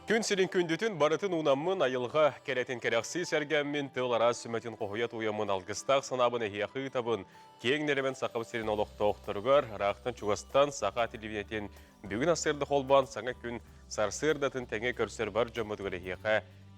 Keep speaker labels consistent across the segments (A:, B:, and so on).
A: Күн сирин күндүтүн барытын уунаммын, айылҕа кэрэтин кэрэхсии сэргэммин, тыл араас сүмэтин хоһуйа тууйаммын алгыстаах санаабын эһиэхэ ыытабын. Киэҥ нэлэмэн Сахабыт сирин олохтоохторугар, ыраахтан-чугастан саха телевидениетин бүгүн сарсыарда холбоон саҥа күн сарсыардатын тэҥэ көрсөр бар дьоммутугар эһиэхэ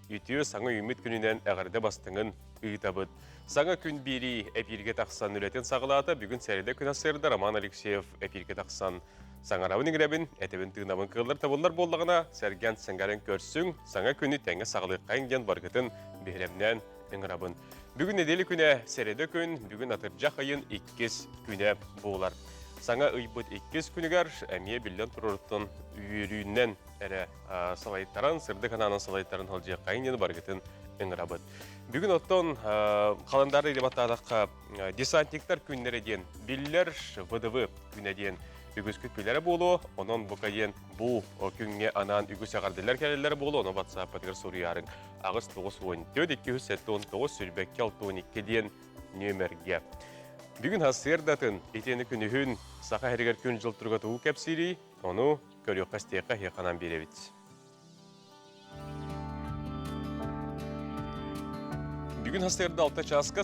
A: үтүө саҥа үүммүт күнүнэн эҕэрдэ бастыҥын ыытабыт. Саҥа күн биэрии эпииргэ тахсан үлэтин саҕалаата. Бүгүн сэрэдэ күн сарсыарда Роман Алексеев эпииргэ тахсан Саҥарабын-иҥирэбин, этэбин-тыынабын кыаллар табыллар буоллаҕына, сэргэн сэҥээрэн көрсүҥ, саҥа күнү тэҥҥэ саҕалыаххайыҥ диэн барыгытын биһирэмнээн ыҥырабын. Бүгүн нэдиэлэ күнэ, сэрэдэ күн, бүгүн атырдьах ыйын иккис күнэ буолар. Саҥа ыйбыт иккис күнүгэр эмиэ биллэн туруруттан үөрүүнэн эрэ салайтаран, сырдык анаанан салайтаран сылдьыаххайыҥ диэн барыгытын ыҥырабыт. Бүгүн оттон халандаары илэ десантниктар күннэрэ диэн биллэр ВДВ күнэ диэн үгүскүт билэрэ буолуо, онон бука диэн бу күҥҥэ анаан үгүс эҕэрдэлэр кэлэллэрэ буолуо, ону WhatsApp-пытыгар суруйаарыҥ 8 94 279 22 62 диэн нүөмэргэ. Бүгүн сарсыардатын, итиэннэ күнүһүн Саха сиригэр күн-дьыл туруга тугу кэпсиирий, ону көрүөххэ-истиэххэ эһиэхэ анаан биэрэбит. Бүгүн сарсыарда 6 чааска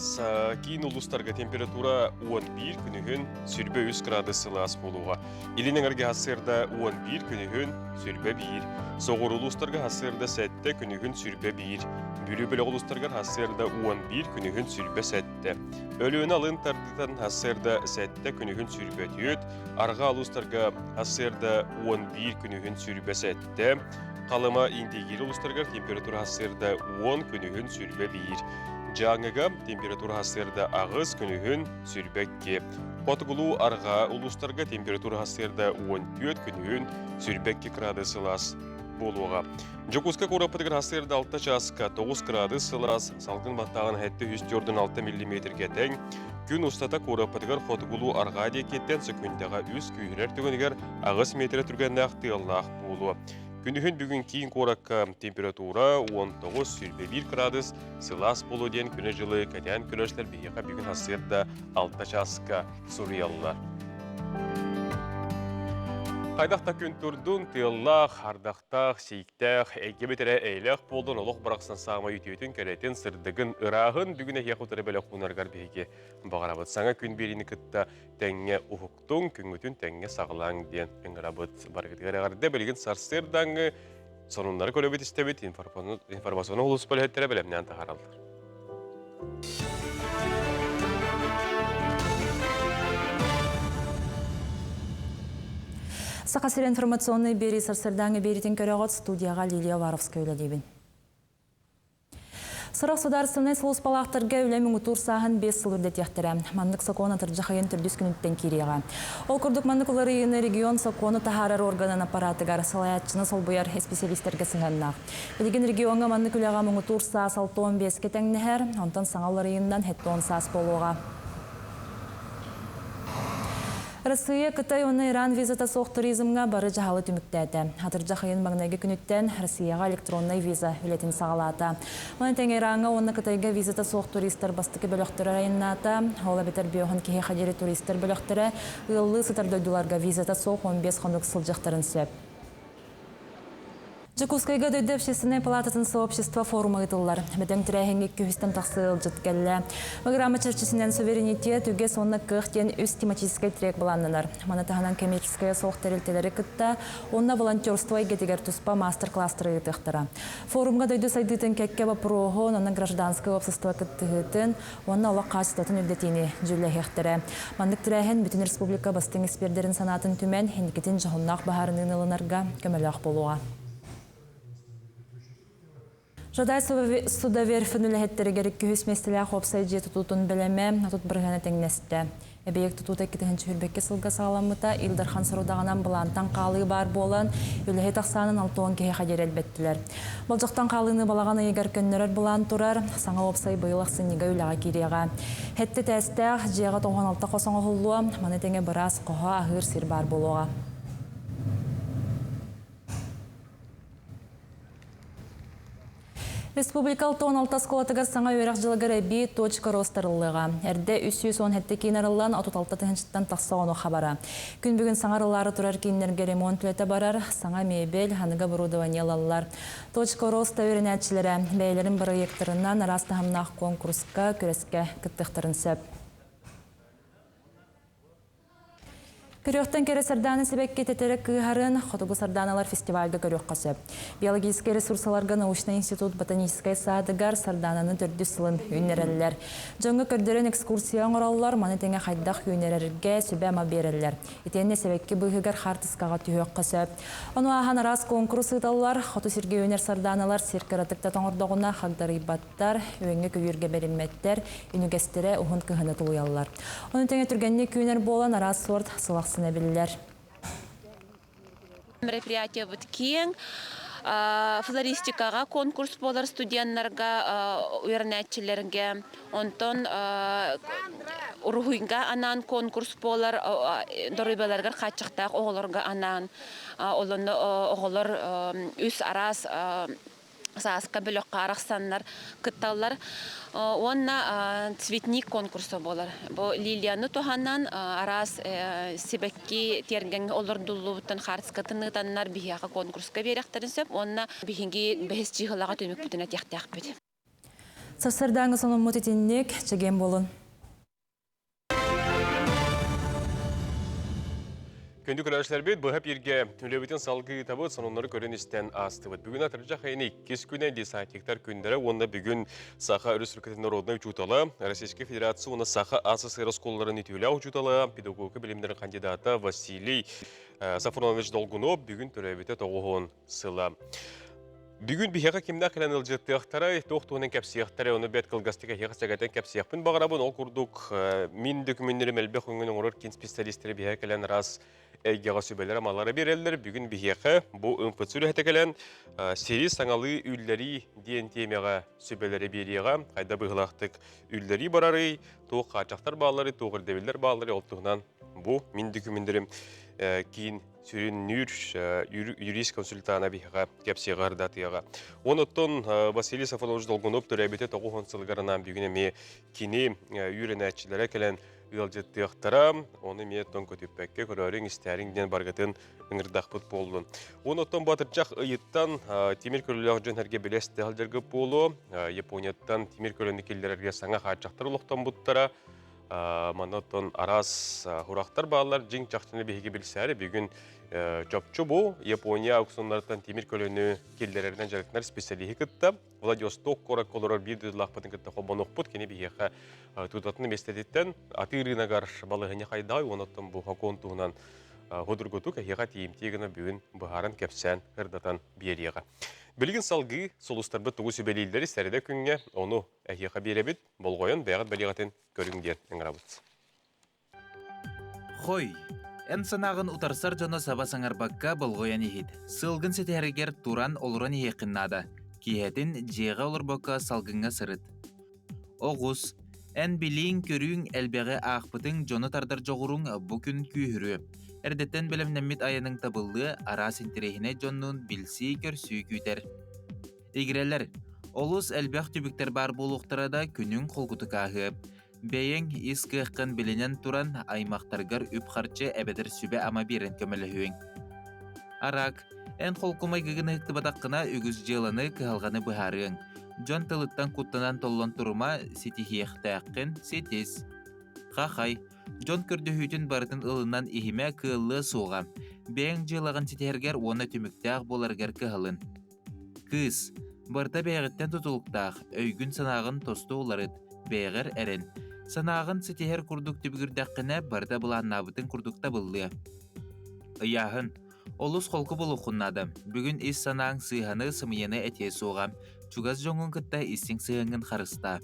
A: киин улуустарга температура 11 күнүһүн сүрбэ 3 градус сылаас буолуоҕа. Илин эҥэргэ сарсыарда 11 күнүһүн сүрбэ 1, соҕуруу улуустарга сарсыарда 7 күнүһүн сүрбэ 1, Бүлүү бөлөх улуустарыгар сарсыарда 11 күнүһүн сүрбэ 7, Өлүөнэ алын тардытан сарсыарда 7 күнүһүн сүрбэ 4, Арҕаа улуустарга сарсыарда 11 күнүһүн сүрбэ 7, Халыма Индигиир улуустарыгар температура сарсыарда 10 күнүһүн сүрбэ 1, Дьааҥыга температура сарсыарда 8 күнүһүн сүрбэ 2, Хотугулуу арҕаа улуустарга температура сарсыарда 14 күнүһүн сүрбэ 2 градус сылаас буолуоҕа. Дьокуускай куораппытыгар сарсыарда 6 чааска 9 градус сылаас, салгын баттааҕын 746 миллиметргэ тэҥ, Күн устата куораппытыгар хотугулуу-арҕаа диэкиттэн сөкүүндэҕэ үс күүһүрэр түгэнигэр 8 миэтэрэ түргэннээх тыаллаах буолуо. Күнүһүн бүгүн киин куоракка температура 19-21 градус сылаас буолуо диэн күнү-дьылы кэтээн көрөөччүлэр биһиэхэ бүгүн сарсыарда 6 чааска суруйаллар. Хайдах да күн турдун, тыаллаах, ардахтаах, сииктээх, эйгэбит эрэ эйэлээх буоллун, олох барахсан саамай үтүөтүн, кэрэтин, сырдыгын, ырааһын бүгүн эһиэхэ утары бэлэх уунаргар биһиги баҕарабыт. Саҥа күн биэриини кытта тэҥҥэ уһуктуҥ, күҥҥүтүн тэҥҥэ саҕалааҥ диэн ыҥырабыт. Барыгытыгар эҕэрдэ, билигин сарсыардааҥҥы сонуннары көрөбүт-истэбит, информационнай улууспа үлэһиттэрэ бэлэмнээн таһаараллар.
B: Саха сирэ информационнай биэрии сарсыардааҥы биэриитин көрөҕүт студияҕа Лилия Уваровская үлэлиибин. Сорох судаарыстыбаннай сулууспалаахтарга үлэ муҥутуур сааһын 5 сыл үрдэтиэхтэрэ. Маннык сокуон атырдьах ыйын төрдүс күнүттэн киириэҕэ. Ол курдук маннык уларыйыыны регион сокуону таһаарар органын аппаратыгар салайааччыны солбуйар исписэлиистэргэ сыһыаннаах. Билигин региоҥҥа маннык үлэҕэ муҥутуур саас 65-кэ тэҥнэһэр, онтон саҥа уларыйыыннан 70 саас буолуоҕа. Россия, Кытай уонна Иран визата суох туризмҥа бары дьаһалы түмүктээтэ. Атырдьах ыйын маҥнайгы күнүттэн Россияҕа электроннай виза үлэтин саҕалаата. Маны тэҥэ Ираҥҥа уонна Кытайга визата суох туристар бастакы бөлөхтөрө айаннаата. Ол эбэтэр биоһун киһиэхэ диэри туристар бөлөхтөрө ыаллыы сытар дойдуларга визата суох 15 хонук сылдьыахтарын сөп. Дьокуускайга дойду общественнай палататын сообщество форума ыытыллар. Бөдөҥ тэрээһиҥҥэ икки тахса ыалдьыт кэллэ. Программа чэрчитинэн суверенитет, үгэс уонна кыах диэн үс тематическай трек былааннанар. Маны таһынан коммерческайа суох тэрилтэлэри кытта уонна волонтерство эйгэтигэр туспа маастар-класстары ыытыахтара. Форумга дойду сайдыытын кэккэ боппуруоһун, онон гражданскай уопсастыба кыттыһыытын уонна олох хаачыстыбатын үрдэтиини дьүүллэһиэхтэрэ. Маннык тэрээһин бүтүн республика бастыҥ экспердэрин санаатын түмэн, инникитин дьоһуннаах быһаарыныыны ылынарга көмөлөөх буолуоҕа. Жадай судоверфин үлэһиттэригэр 200 миэстэлээх уопсай дьиэ тутуутун бэлэмэ 30 бырыһыана тэҥнэстэ. Эбийиэк тутуута 2022 сылга саҕаламмыта, Ил Дархан сорудаҕынан былаантан хаалыы баар буолан, үлэһит ахсаанын 60 киһиэхэ диэри элбэттилэр. Болдьохтон хаалыыны балаҕан ыйыгар көннөрөр былаан турар, саҥа уопсай быйыл ахсынньыга үлэҕэ киириэҕэ. Сэттэ этээстээх, дьиэҕэ 96 хос оҥоһуллуо, маны тэҥэ быраас хоһо аһыыр сир баар буолуоҕа. Республика 66 оскуолатыгар саҥа үөрэх дьылыгар эбии точка роста арыллыаҕа. Эрдэ 317 киин арыллан, 36 тыһыынчаттан тахса оҕону хабара. Күн бүгүн саҥа арыллаары турар кииннэргэ ремонт үлэтэ барар, саҥа мебель, аныгы оборудование ылаллар. Точка роста үөрэнээччилэрэ бэйэлэрин бырайыактарынан араас таһымнаах куонкуруска, күрэскэ кыттыахтарын сөп. Көрүөхтэн кэрэ сардаана сибэкки тэтэрэ кыыһарын Хотугу сардааналар фестивальга көрүөххэ сөп. Биологическай ресурсаларга научнай институт ботаническай саадыгар сардаананы төрдүс сылын үүннэрэллэр. Дьоҥҥо көрдөрөн экскурсия оҥороллор, маны тэҥэ хайдах үүннэрэргэ сүбэ-ама биэрэллэр. Итиэннэ сибэкки быыһыгар хаартыскаҕа түһүөххэ сөп. Ону ааһан араас куонкурус ыыталлар. Хоту сиргэ үүнэр сардааналар сир кыратык да тоҥордоҕуна хагдарыйбаттар. үөҥҥэ-көйүүргэ бэриммэттэр, үнүгэстэрэ уһун кыһыны тулуйаллар. Ону тэҥэ түргэнник үүнэр буолан араас суорт сыл ахсын эбиллэр.
C: Мероприятиебыт киэҥ. Флористикаҕа конкурс буолар студеннарга, үөрэнээччилэргэ. Онтон уруһуйга анаан конкурс буолар доруобуйаларыгар хааччахтаах оҕолорго анаан. Олонно оҕолор үс араас сааска бөлөххө арахсаннар кытталлар. Уонна цветник конкурса буолар. Бу лилияны туһанан араас сибэкки тиэргэҥҥэ олордуллубуттан хаарыскатын ыытаннар биһиэхэ конкурска биэрэхтэрин сөп уонна биһиги бэһис чыыһылаҕа түмүкпүтүн этиэхтээхпит.
B: Сарсыардааҥы сонуммут итинник, чэгиэн буолун.
A: Күндү көрөөччүлэрбит, быһа бииргэ үлэбитин салгыы ыытабыт, сонуннары көрөн истэн аастыбыт. Бүгүн атырдьах ыйын иккис күнэ десантниктар күннэрэ уонна бүгүн Саха Өрөспүүбүлүкэтин народнай учуутала, Российскай Федерация уонна Саха АССР оскуолаларын үтүөлээх учуутала, педагогика билимнэрин кандидата Василий Сафронович Долгунов бүгүн төрөөбүтэ тоҕуһун сыла. Бүгүн биһиэхэ кимнээх кэлэн ыалдьыттыахтарай, туох туһунан кэпсиэхтэрэй, ону бэрт кылгастык эһиэхэ сэгэтэн кэпсиэхпин баҕарабын. Ол курдук, мин дөкүмүннэрим элбэх өҥүн оҥорор киин специалистэрэ биһиэхэ кэлэн араас эйгэҕэ сүбэлэр-амалары биэрэллэр. Бүгүн биһиэхэ бу МФЦ үлэһитэ кэлэн сири саҥалыы үллэрии диэн тиэмэҕэ сүбэлэри биэриэҕэ. Хайда быһыылаахтык үллэрии барарый, туох хааччахтар баалларый, туох ирдэбиллэр баалларый, ол туһунан бу мин дөкүмүннэрим киин сүрүннүүр юрист консультана биһиэхэ кэпсиэҕэ ырдатыаҕа. Онуттан Василий Сафонович Долгунов төрөөбүтэ 90 сылыгар анаан бүгүн эмиэ кини үөрэнээччилэрэ кэлэн ыалдьыттыахтара. Ону эмиэ оттон көтүппэккэ көрөөрүҥ, истээриҥ диэн баргытын ыҥырдахпыт буоллун. Онуттан Батырчах ыйыттан тимир көлөлөөх дьон эргэ билэс сылдьаргыт буолуо. Японияттан тимир көлөнү киллэрэргэ саҥа хааччахтар олохтоммуттара. Манна оттон араас сурахтар бааллар. Дьиҥ чахчыны биһиги билсээри бүгүн чопчу бу Япония аукционнарыттан тимир көлөнү киллэрэринэн дьарыктанар специалиһи кытта Владивосток куоракка олорор биир дойдулаахпытын кытта холбонуохпут. Кини биһиэхэ тутатын миэстэтиттэн атыы ырыынагар балаһыанньа хайдаҕый уонна оттон бу сокуон туһунан судургутук эһиэхэ тиийимтиэ гына бүгүн быһааран кэпсээн ырдатан биэриэҕэ. Билигин салгыы сулустарбыт тугу сүбэлииллэри сэрэдэ күҥҥэ ону эһиэхэ биэрэбит. Болҕойон бэйэҕит бэлиэҕитин көрүҥ диэн ыҥырабыт.
D: Хой, эн санааҕын утарсар дьоно саба саҥарбакка болҕойон иһит. Сылгын ситиһэригэр туран олорон иһиэххин наада. Киэһэтин дьиэҕэ олорбокко салгыҥҥа сырыт. Оҕус, эн билииҥ-көрүүҥ элбэҕи аахпытыҥ дьону тардар дьоҕуруҥ бу күн күүһүрүө. Эрдэттэн бэлэмнэммит айаныҥ табыллыа, араас интэриэһинэй дьоннуун билсии-көрсүү күүтэр. Игирэлэр, олус элбэх түбүктэр баар буолуохтара да күнүҥ холкутук ааһыа. Бэйэҥ ис кыаххын билинэн туран аймахтаргар үп-харчы эбэтэр сүбэ-ама биэрэн көмөлөһүөҥ. Араак, эн холку майгыгын ыһыктыбатаххына үгүс дьыаланы, кыһалҕаны быһаарыаҥ. Дьон тылыттан куттанан толлон турума, ситиһиэхтээххин ситис. Хахай, дьон көрдөһүүтүн барытын ылынан иһимэ кыаллыа суоҕа. Бэйэҥ дьыалаҕын ситиһэргэр уонна түмүктээх буоларгар кыһалын. Кыыс, барыта бэйэҕиттэн тутулуктаах, өйгүн-санааҕын тосту уларыт, бэйэҕэр эрэн. Санааҕын ситиһэр курдук түбүгүрдэххинэ, барыта былааннаабытыҥ курдук табыллыа. Ыйааһын. Олус холку буолуоххун наада. Бүгүн ис санааҥ сыыһаны, сымыйаны этиэ суоҕа. Чугас дьоҥҥун кытта истиҥ сыһыаҥҥын харыстаа.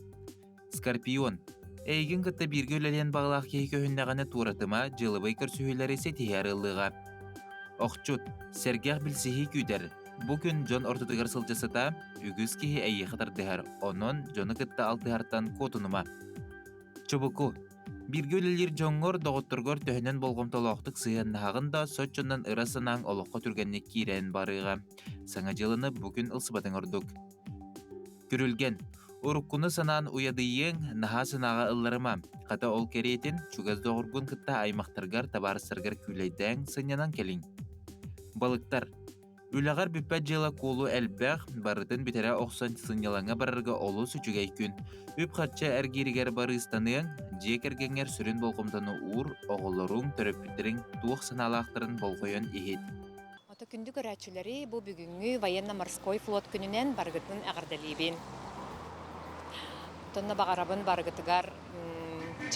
D: Скорпион. Эйигин кытта бииргэ үлэлиэн баҕалаах киһи көһүннэҕинэ туоратыма, дьыалабыай көрсүһүүлэри ситиһэ арыллыаҕа. Охчут. Сэргэх билсиһии күүтэр. Бу күн дьон ортотугар сылдьа сыта, үгүс киһи эйиэхэ тардыһар, онон дьону кытта алтыһартан куотунума. Чубуку. Бииргэ үлэлиир дьоҥҥор, доҕотторгор төһөнөн болҕомтолоохтук сыһыаннаһаҕын да, соччонон ыра санааҥ олоххо түргэнник киирэн барыаҕа. Саҥа дьыаланы бу күн ылсыбатыҥ ордук. Күрүлгэн. Уруккуну санаан уйадыйыаҥ, наһаа санааҕа ылларыма. Хата ол кэриэтин чугас доҕоргун кытта аймахтаргар, табаарыстаргар күүлэйдээҥ, сынньанан кэлиҥ. Балыктар. Үлэҕэр бүппэт дьыала-куолу элбэх, барытын бүтэрэ охсон сынньалаҥҥа барарга олус үчүгэй күн. Үп-харчы эргииригэр барыыстаныаҥ, дьиэ кэргэҥҥэр сүрүн болҕомтону уур, оҕолоруҥ, төрөппүттэриҥ туох санаалаахтарын болҕойон иһит.
E: Ото күндү көрөөччүлэри бу бүгүҥҥү военно-морской флот күнүнэн барыгытын эҕэрдэлиибин. Онно баҕарабын барыгытыгар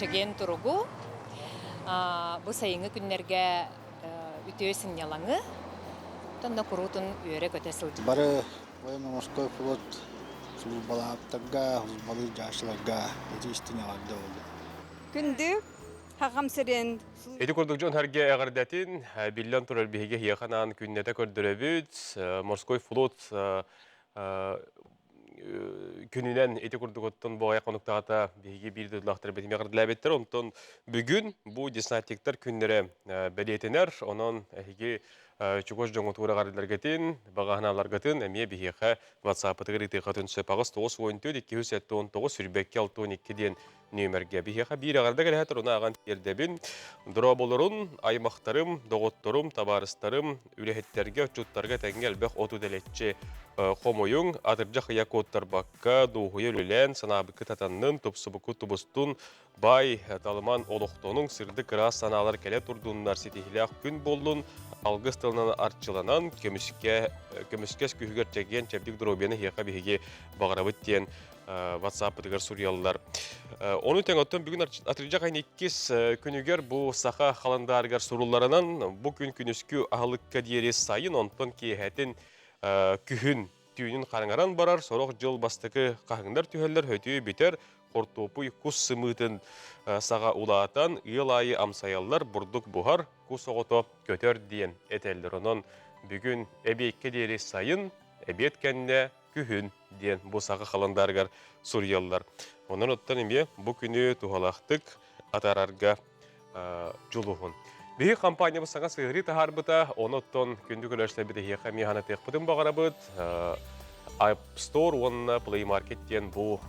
E: чэгиэн туругу, бу сайыҥҥы күннэргэ үтүө сынньалаҥы, онно куруутун үөрэ-көтө сылдьар.
F: Бары военно-морской флот сулууспалаахтарга, сулууспалыыр дьаачыларга ити истиҥ эҕэрдэ буолла.
G: Күндү Хаҕам сирин
A: Ити курдук дьон сэргэ эҕэрдэтин биллэн турар биһиги эһиэхэ анаан күннэтэ көрдөрөбүт. Морской флот күнүнэн ити курдук оттон бу аҕыйах хонуктааҕыта биһиги биир дойдулаахтарбыт эҕэрдэлээбиттэр. Онтон бүгүн бу десантниктар күннэрэ бэлиэтэнэр. Онон эһиги чугас дьоҥҥутугар эҕэрдэлэргитин, баҕаһыналаргытын эмиэ биһиэхэ WhatsApp-ытыгар ыытыаххытын сөп. 8 94 279 22 62 диэн нүөмэргэ. Биһиэхэ биир эҕэрдэ кэлэһэ туруна ааҕан тиэрдэбин. Дорооболорун, аймахтарым, доҕотторум, табаарыстарым, үлэһиттэргэ, отчуттарга тэҥҥэ элбэх оту дэлэччи хомуйуҥ, атырдьах ыйа куоттарбакка, дуоһуйа үлэлээн, санаабыккыт атаннын, тупсубуккут тубустун, баай талыман олохтонуҥ, сырдык ыраас санаалар кэлэ турдуннар, ситиһиилээх күн буоллун, алгыс тылынан арчыланан, көмүскэ, көмүскэс күһүгэр чэгиэн чэбдик доруобуйаны эһиэхэ биһиги баҕарабыт диэн WhatsApp-ытыгар суруйаллар. Ону тэҥ оттон бүгүн атырдьах айын иккис күнүгэр бу саха халандаарыгар сурулларынан бу күн күнүскү аһылыкка диэри сайын, онтон киэһэтин күһүн түүнүн хараҥаран барар, сорох дьыл бастакы хаһыҥнар түһэллэр, хөтүү бүтэр, хортуопуй кус сымыытын саҕа улаатан, ыал аайы амсайаллар, бурдук буһар, кус оҕото көтөр диэн этэллэр. Онон бүгүн эбиэккэ диэри сайын, эбиэт кэннэ күһүн диэн бу саха халандаарыгар суруйаллар. Онон оттон эмиэ бу күнү туһалаахтык атаарарга дьулуһун. Биһи компаниябыт саҥа сыһыарыы таһаарбыта, ону оттон күндү көрөөччүлэрбит эһиэхэ эмиэ санатыахпытын баҕарабыт. App Store уонна Play Market диэн бу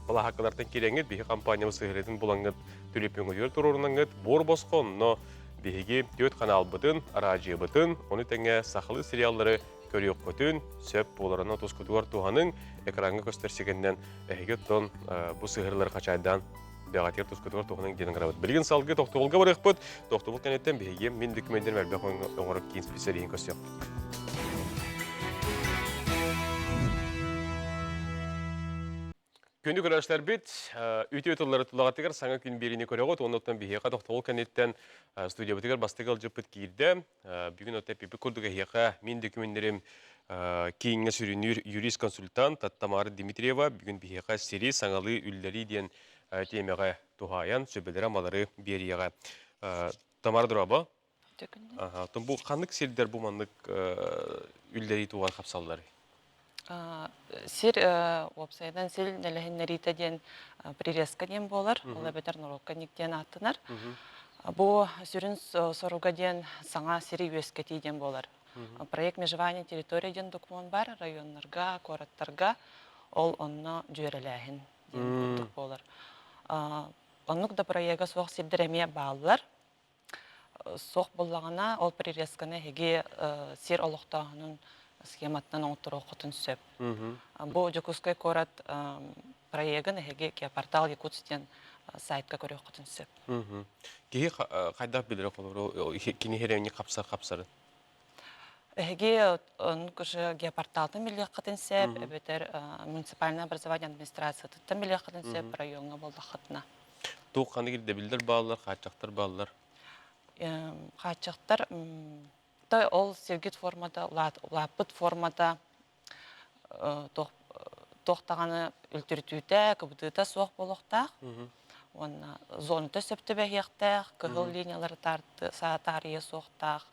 A: балаһааккалартан киирэҥҥит биһи компаниябыт сыһыарыытын булаҥҥыт түлүпүөҥҥүтүгэр туруорунаҥҥыт буор босхо онно биһиги түөрт ханаалбытын, араадьыйабытын, ону тэҥэ сахалыы сериаллары көрүөххүтүн сөп буоларынан тускутугар туһаныҥ, экраҥҥа көстөр сигэннэн эһиги оттон бу сыһыарылары хачайдаан бэҕэтигэр тускутугар туһаныҥ диэн ыҥырабыт. Билигин салгыы тохтобулга барыахпыт. Тохтобул кэнниттэн биһиги мин документарым элбэх оҥорор киин специалиһин көрсүөхпүт. Күндү көрөөччүлэрбит, үтүө тыллары тулаҕытыгар саҥа күн биэриини көрөҕүт. Оннуттан биһиэхэ тохтобул кэнниттэн студиябытыгар бастакы ыалдьыппыт киирдэ. Бүгүн оттон эппиппит курдук эһиэхэ мин дөкүмүннэрим кииҥҥэ сүрүннүүр юрист-консультант Тамара Дмитриева бүгүн биһиэхэ сири саҥалыы үллэрии диэн тиэмэҕэ туһаайан сүбэлэри-амалары биэриэҕэ. Тамара дорообо. Оттон бу ханнык сирдэр бу маннык үллэрии туһугар хапсалларый?
H: Сир уопсайынан сил нэлэһиннэриитэ диэн прирезка диэн буолар, ол эбэтэр норуокка диэн ааттанар. Бу сүрүн соруга диэн саҥа сири үөскэтии диэн буолар. Проект межевания территория диэн докумуон бар районнарга, куораттарга, ол онно дьүөрэлээһин диэн курдук буолар. Оннук да проега суох сирдэр эмиэ бааллар. Суох буоллаҕына, ол прирезканы эһиги сир олохтооһунун схематтан оҥотторуоххутун сөп. Бу Дьокуускай куорат проегын эһиги Геопортал Якутск диэн сайтка көрүөххүтүн сөп.
A: Киһи хайдах билэр холобур кини хирэҥҥи хапсар хапсарын?
H: Эһиги геопорталтан билиэххитин сөп, эбэтэр муниципальное образование администрациятыттан билиэххитин сөп райоҥҥа буоллаххытына.
A: Туох ханнык ирдэбиллэр бааллар, хааччахтар бааллар?
H: Хааччахтар та ол сиргит формата, улааппыт формата туох даҕаны үлтүрүтүүтэ, кыбытыыта суох буолуохтаах. Уонна зоната сөп түбэһиэхтээх, кыһыл линиялары таарыйа суохтаах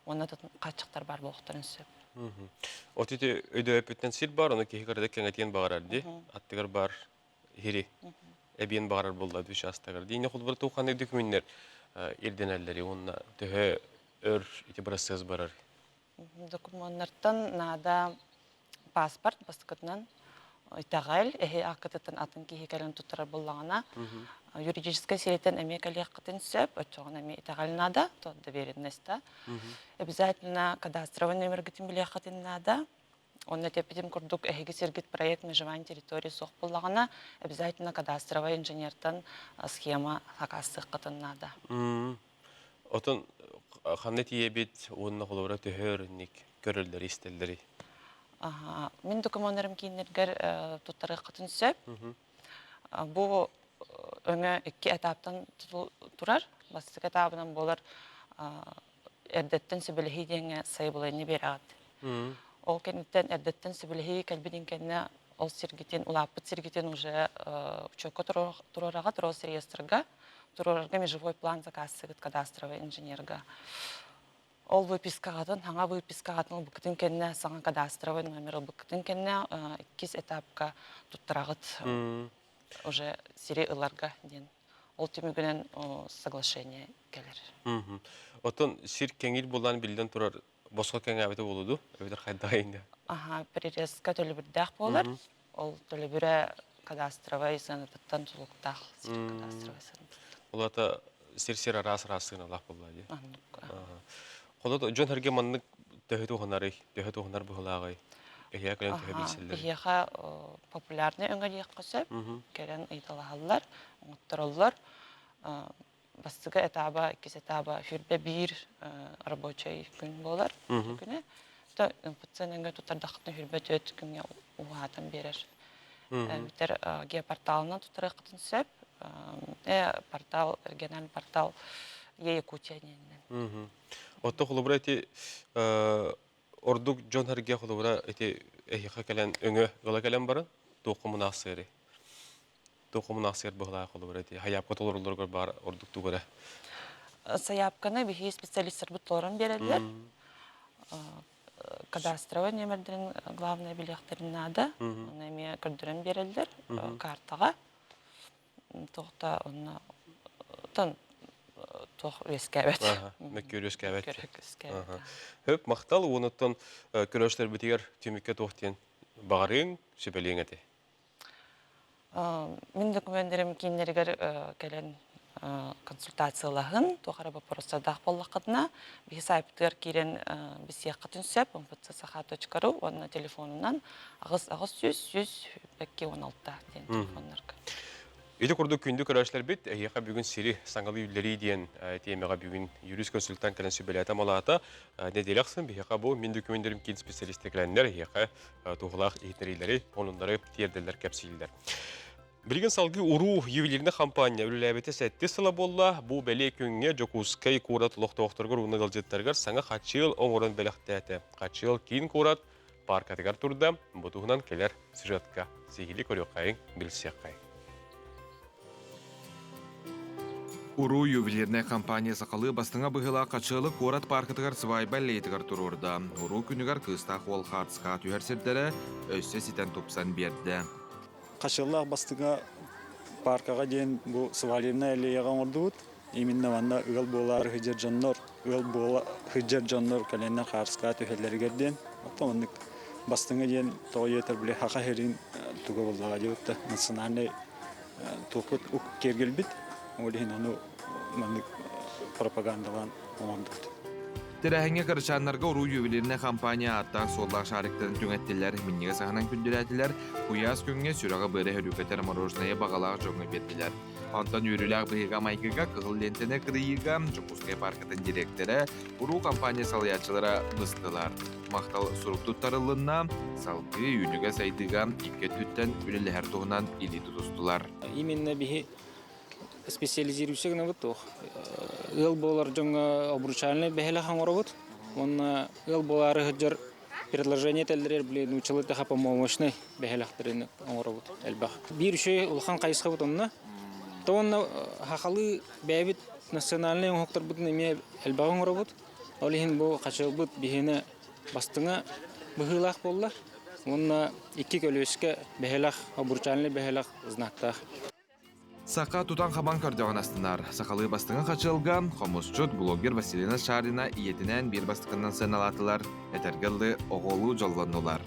H: уонна хааччахтар баар буолуохтарын сөп.
A: От ити өйдөөппүттэн сир бар, ону киһи кырата кэҥэтиэн баҕарар дии. Аттыгар бар хири эбиэн баҕарар буолла учаастагар. Диини холбор туохханнык дөкүмүннэр ирдэнэллэри уонна төһө өр ити процесс барар?
H: Докумуоннартан наада. Паспорт бастакытынан итэҕэл, эһи ааккытыттан атын киһи кэлэн туттарар буоллаҕына, юридическай сирэйтэн эмиэ кэлиэххитин сөп, оччоҕуна эмиэ итэҕэл наада, то доверенность да. Обязательно кадастровый номергытын билиэххитин наада. Онно эппитим курдук, эһиги сиргит проект межевания территории суох буоллаҕына, обязательно кадастровай инженертан схема сакаастыаххытын наада.
A: Отон ханна тиийэбит уонна холобура төһө өрүнник көрөллөр истэллэрий?
H: Мин докумуоннарым кииннэргэр туттарыаххытын сөп. Бу өҥө икки этаптан турар. Бастакы этабынан буолар эрдэттэн сөбүлэһии диэҥҥэ сайабылыанньа биэрэҕит. Ол кэнниттэн эрдэттэн сөбүлэһии кэлбитин кэннэ ол сиргитин, улааппыт сиргитин уже учуокка туруораҕыт, Росреестрга, туруорарга межевой план заказсыгыт кадастровый инженерга. Ол выпискаҕытын, саҥа выпискаҕытын ылбыккытын кэннэ, саҥа кадастровый номер ылбыккытын кэннэ иккис этапка туттараҕыт уже сири ыларга диэн. Ол түмүгүнэн соглашение кэлэр.
A: Оттон сир кэҥиир булан биллэн турар босхо кэҥээбитэ буолуо дуу? Эбэтэр хайдах инде?
H: Аха, прирезка төлөбүрдээх буолар. Ол төлөбүрэ кадастровай сыанатыттан тутулуктаах сир кадастровай сыанатыттан.
A: Ол ата сир-сир араас-араас сыаналаах буолла дии. Холо дьон эргэ маннык төһө туһанарый, төһө туһанар быһылааҕый? Эһиэхэ кэлэн төһө билсэллэрий?
H: Биһиэхэ популярный өҥө диэххэ сөп. Кэлэн ыйыталаһаллар, оҥоттороллор. Бастакы этаба, иккис этаба хүрбэ биир рабочай күн буолар күнэ. То МФЦ-ҥа туттардаххытына хүрбэ түөрт күҥҥэ уһаатан биэрэр. Бүтэр геопорталынан туттарыаххытын сөп. Портал, региональный портал Е Якутия диэнинэн.
A: Отто холобура ити ордук дьон эргэ холобура ити эһиэхэ кэлэн өҥө ыла кэлэн баран туохха мунаахсыарый? Туох мунаахсыйар быһылаах холобура ити хайаапка толорулларыгар баар ордук тугу эрэ?
H: Сайаапканы биһиги специалистарбыт толорон биэрэллэр. Кадастровай нүөмэрдэрин главное билиэхтэрин наада. Оны эмиэ көрдөрөн биэрэллэр картаҕа. Туохта онно тон туох үөскээбэт.
A: Мөккүөр үөскээбэт. Хөп махтал уонуттан көрөөччүлэрбитигэр түмүккэ туох диэн баҕарыаҥ, сүбэлиэҥ этэ?
H: Мин документарым кииннэригэр кэлэн консультациялаһын, туох эрэ боппуруостардаах буоллаххытына, биһи сайтпытыгар киирэн билсиэххитин сөп, mfcsaha.ru уонна телефонунан 8 800 100 216 диэн телефоннарга.
A: Ити курдук күндү көрөөччүлэрбит, эһиэхэ бүгүн сири саҥалыы үллэрии диэн тиэмэҕэ бүгүн юрист-консультант кэлэн сүбэлээтэ малаата. Нэдиэлэ ахсын биһиэхэ бу мин документарым киин специалист кэлэннэр эһиэхэ туһалаах иһитиннэриилэри, онуннары тиэрдэллэр, кэпсииллэр. Билигин салгыы уруу ювелирный компания үлэлээбитэ сэттис сыла буолла. Бу бэлиэ күҥҥэ Дьокуускай куорат олохтоохторугар уонна ыалдьыттарыгар саҥа хачыал оҥорон бэлэхтээтэ. Хачыал киин куорат пааркатыгар турда. Бу туһунан кэлэр сюжетка сиһилии көрүөххэйиҥ, билсиэххэйиҥ.
I: Уруу ювелирнай компания сахалыы бастыҥа быһыылаах хачыалы куорат пааркатыгар сыбаайба аллеятыгар туруорда. Уруу күнүгэр кыыстаах уол хаартыскаҕа түһэр сирдэрэ өссө ситэн тупсан биэрдэ.
J: Хачыаллаах бастыҥа пааркаҕа диэн бу свалебнай аллеяҕа оҥордубут. Именно манна ыал буолаары сылдьар дьоннор, ыал буола сылдьар дьоннор кэлэннэр хаартыскаҕа түһэллэригэр диэн. Оттон маннык бастыҥа диэн тоҕо диэтэр били саха сирин туга буоллаҕа диэбит национальнай туохпут киэргэлбит. Ол иһин ону маннык пропагандалаан оҥордубут.
I: Тэрээһиҥҥэ кырачааннарга уруу ювелирнай компания ааттаах-суоллаах шариктарын түҥэттилэр, минньигэс аһынан күндүлээтилэр, куйаас күҥҥэ сүрэҕи-быары өрүкэтэр мороженайы баҕалаах дьоҥҥо биэрдилэр. Онтон үөрүүлээх быһыыга-майгыга кыһыл лиэнтэни кырыйыыга Дьокуускай пааркатын дириэктэрэ, уруу компания салайааччылара быстылар. Махтал сурук туттарылынна, салгыы үүнүүгэ-сайдыыга икки өттүттэн үлэлэһэр туһунан илии тутустулар.
K: Именно биһи специализируйся гынабыт туох ыал буолар дьоҥҥо обручальнай бэһэлэх оҥоробут уонна ыал буолаары сылдьар предложение этэллэригэр били нууччалыы тэхэ помощный бэһэлэхтэрин оҥоробут элбэх. Биир үчүгэй улахан хайысхабыт онно. То уонна хахалыы бэйэбит национальнай оҥоһуктарбытын эмиэ элбэҕи оҥоробут. Ол иһин бу хачыалбыт биһиэнэ бастыҥа быһыылаах буолла. Уонна икки көлүөскэ бэһэлэх, обручальный бэһэлэх знактаах.
I: Саха тутан-хабан көрдөҕүн астынар. Сахалыы бастыҥы хачыалга хомусчут, блогер Василина Шарина ийэтинээн биир бастакынан сыаналаатылар, этэргэ дылы оҕолуу дьоллоннулар.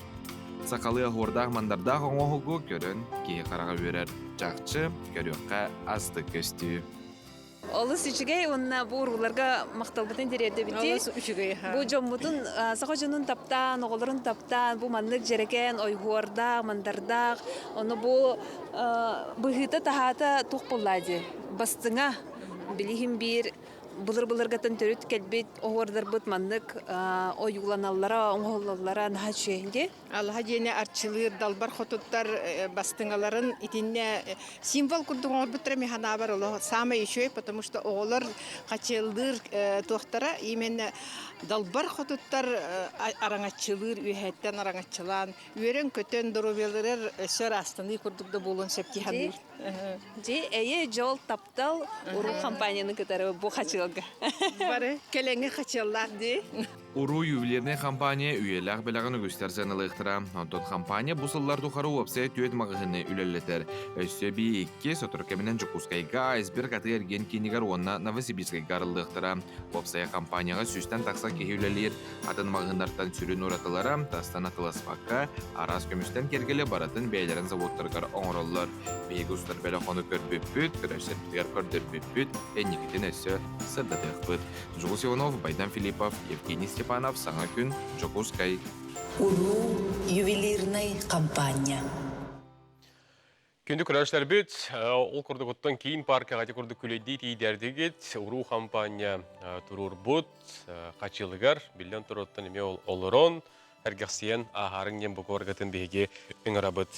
I: Сахалыы оһуордаах-мандардаах оҥоһугу көрөн киһи хараҕа үөрэр. Чахчы, көрүөххэ астык көстүү.
L: Олус үчүгэй уонна бу урууларга махталбытын тириэрдэбитий.
G: Олус үчүгэй.
L: Бу дьоммутун, саха дьонун таптаан, оҕолорун таптаан, бу маннык дьэрэкээн ойуурдаах, мандардаах, ону бу быһыыта-таһаата туох буоллаа дии. Бастыҥа билиһин биир былыр-былыргаттан төрүт кэлбит оһуордарбыт маннык ойууланаллара, оҥоһуллаллара наһаа үчүгэй дии.
G: Алаһа дьиэни арчылыыр далбар хотуттар бастыҥаларын итиннэ символ курдук оҥорбуттара мин санаабар олох самый үчүгэй, потому что оҕолор хачыаллыыр туохтара именно далбар хотуттар араҥаччылыыр үөһэттэн араҥаччылаан үөрэн-көтөн доруобуйаларыгар өссө ыраастаныы курдук да буолуон сөп дии саныыр.
L: Дьи эйэ дьол таптал уруу компанияны кытары бу хачыалга.
G: Бары кэлэҥҥи хачыаллаах дии.
I: Уруу ювелирнай компания үйэлээх бэлэҕин үгүстэр сыаналыахтара. Онтон компания бу сыллар тухары уопсайа түөрт маҕаһыыны үлэлэтэр. Өссө эбии икки сотору кэминэн Дьокуускайга Айсберг атыы-эргиэн киинигэр уонна Новосибирскайга арыллыахтара. Уопсайа компанияҕа сүүстэн тахса киһи үлэлиир. Атын маҕаһыыннартан сүрүн уратылара тастан атыласпакка, араас көмүстэн киэргэли барытын бэйэлэрин заводтарыгар оҥороллор. Биһиги устар бэлэх ону көрбүппүт, көрөрсөрбүтүгэр көрдөрбүппүт, инникитин өссө сырдатыахпыт. Дьулус Иванов, Байдан Филиппов, Евгений Степанов, Саҥа күн, Дьокуускай.
M: Уруу ювелирнай компания.
A: Күндү көрөөччүлэрбит, ол курдугуттан киин паркаҕа ити курдук күлэйдии тиийдэрдигит, уруу хампаанньа туруорбут хачыылыгар, биллэн туруоттан эмиэ олорон, эргэхсийэн ааһаарыҥ диэн букваргатын биһиги ыҥырабыт.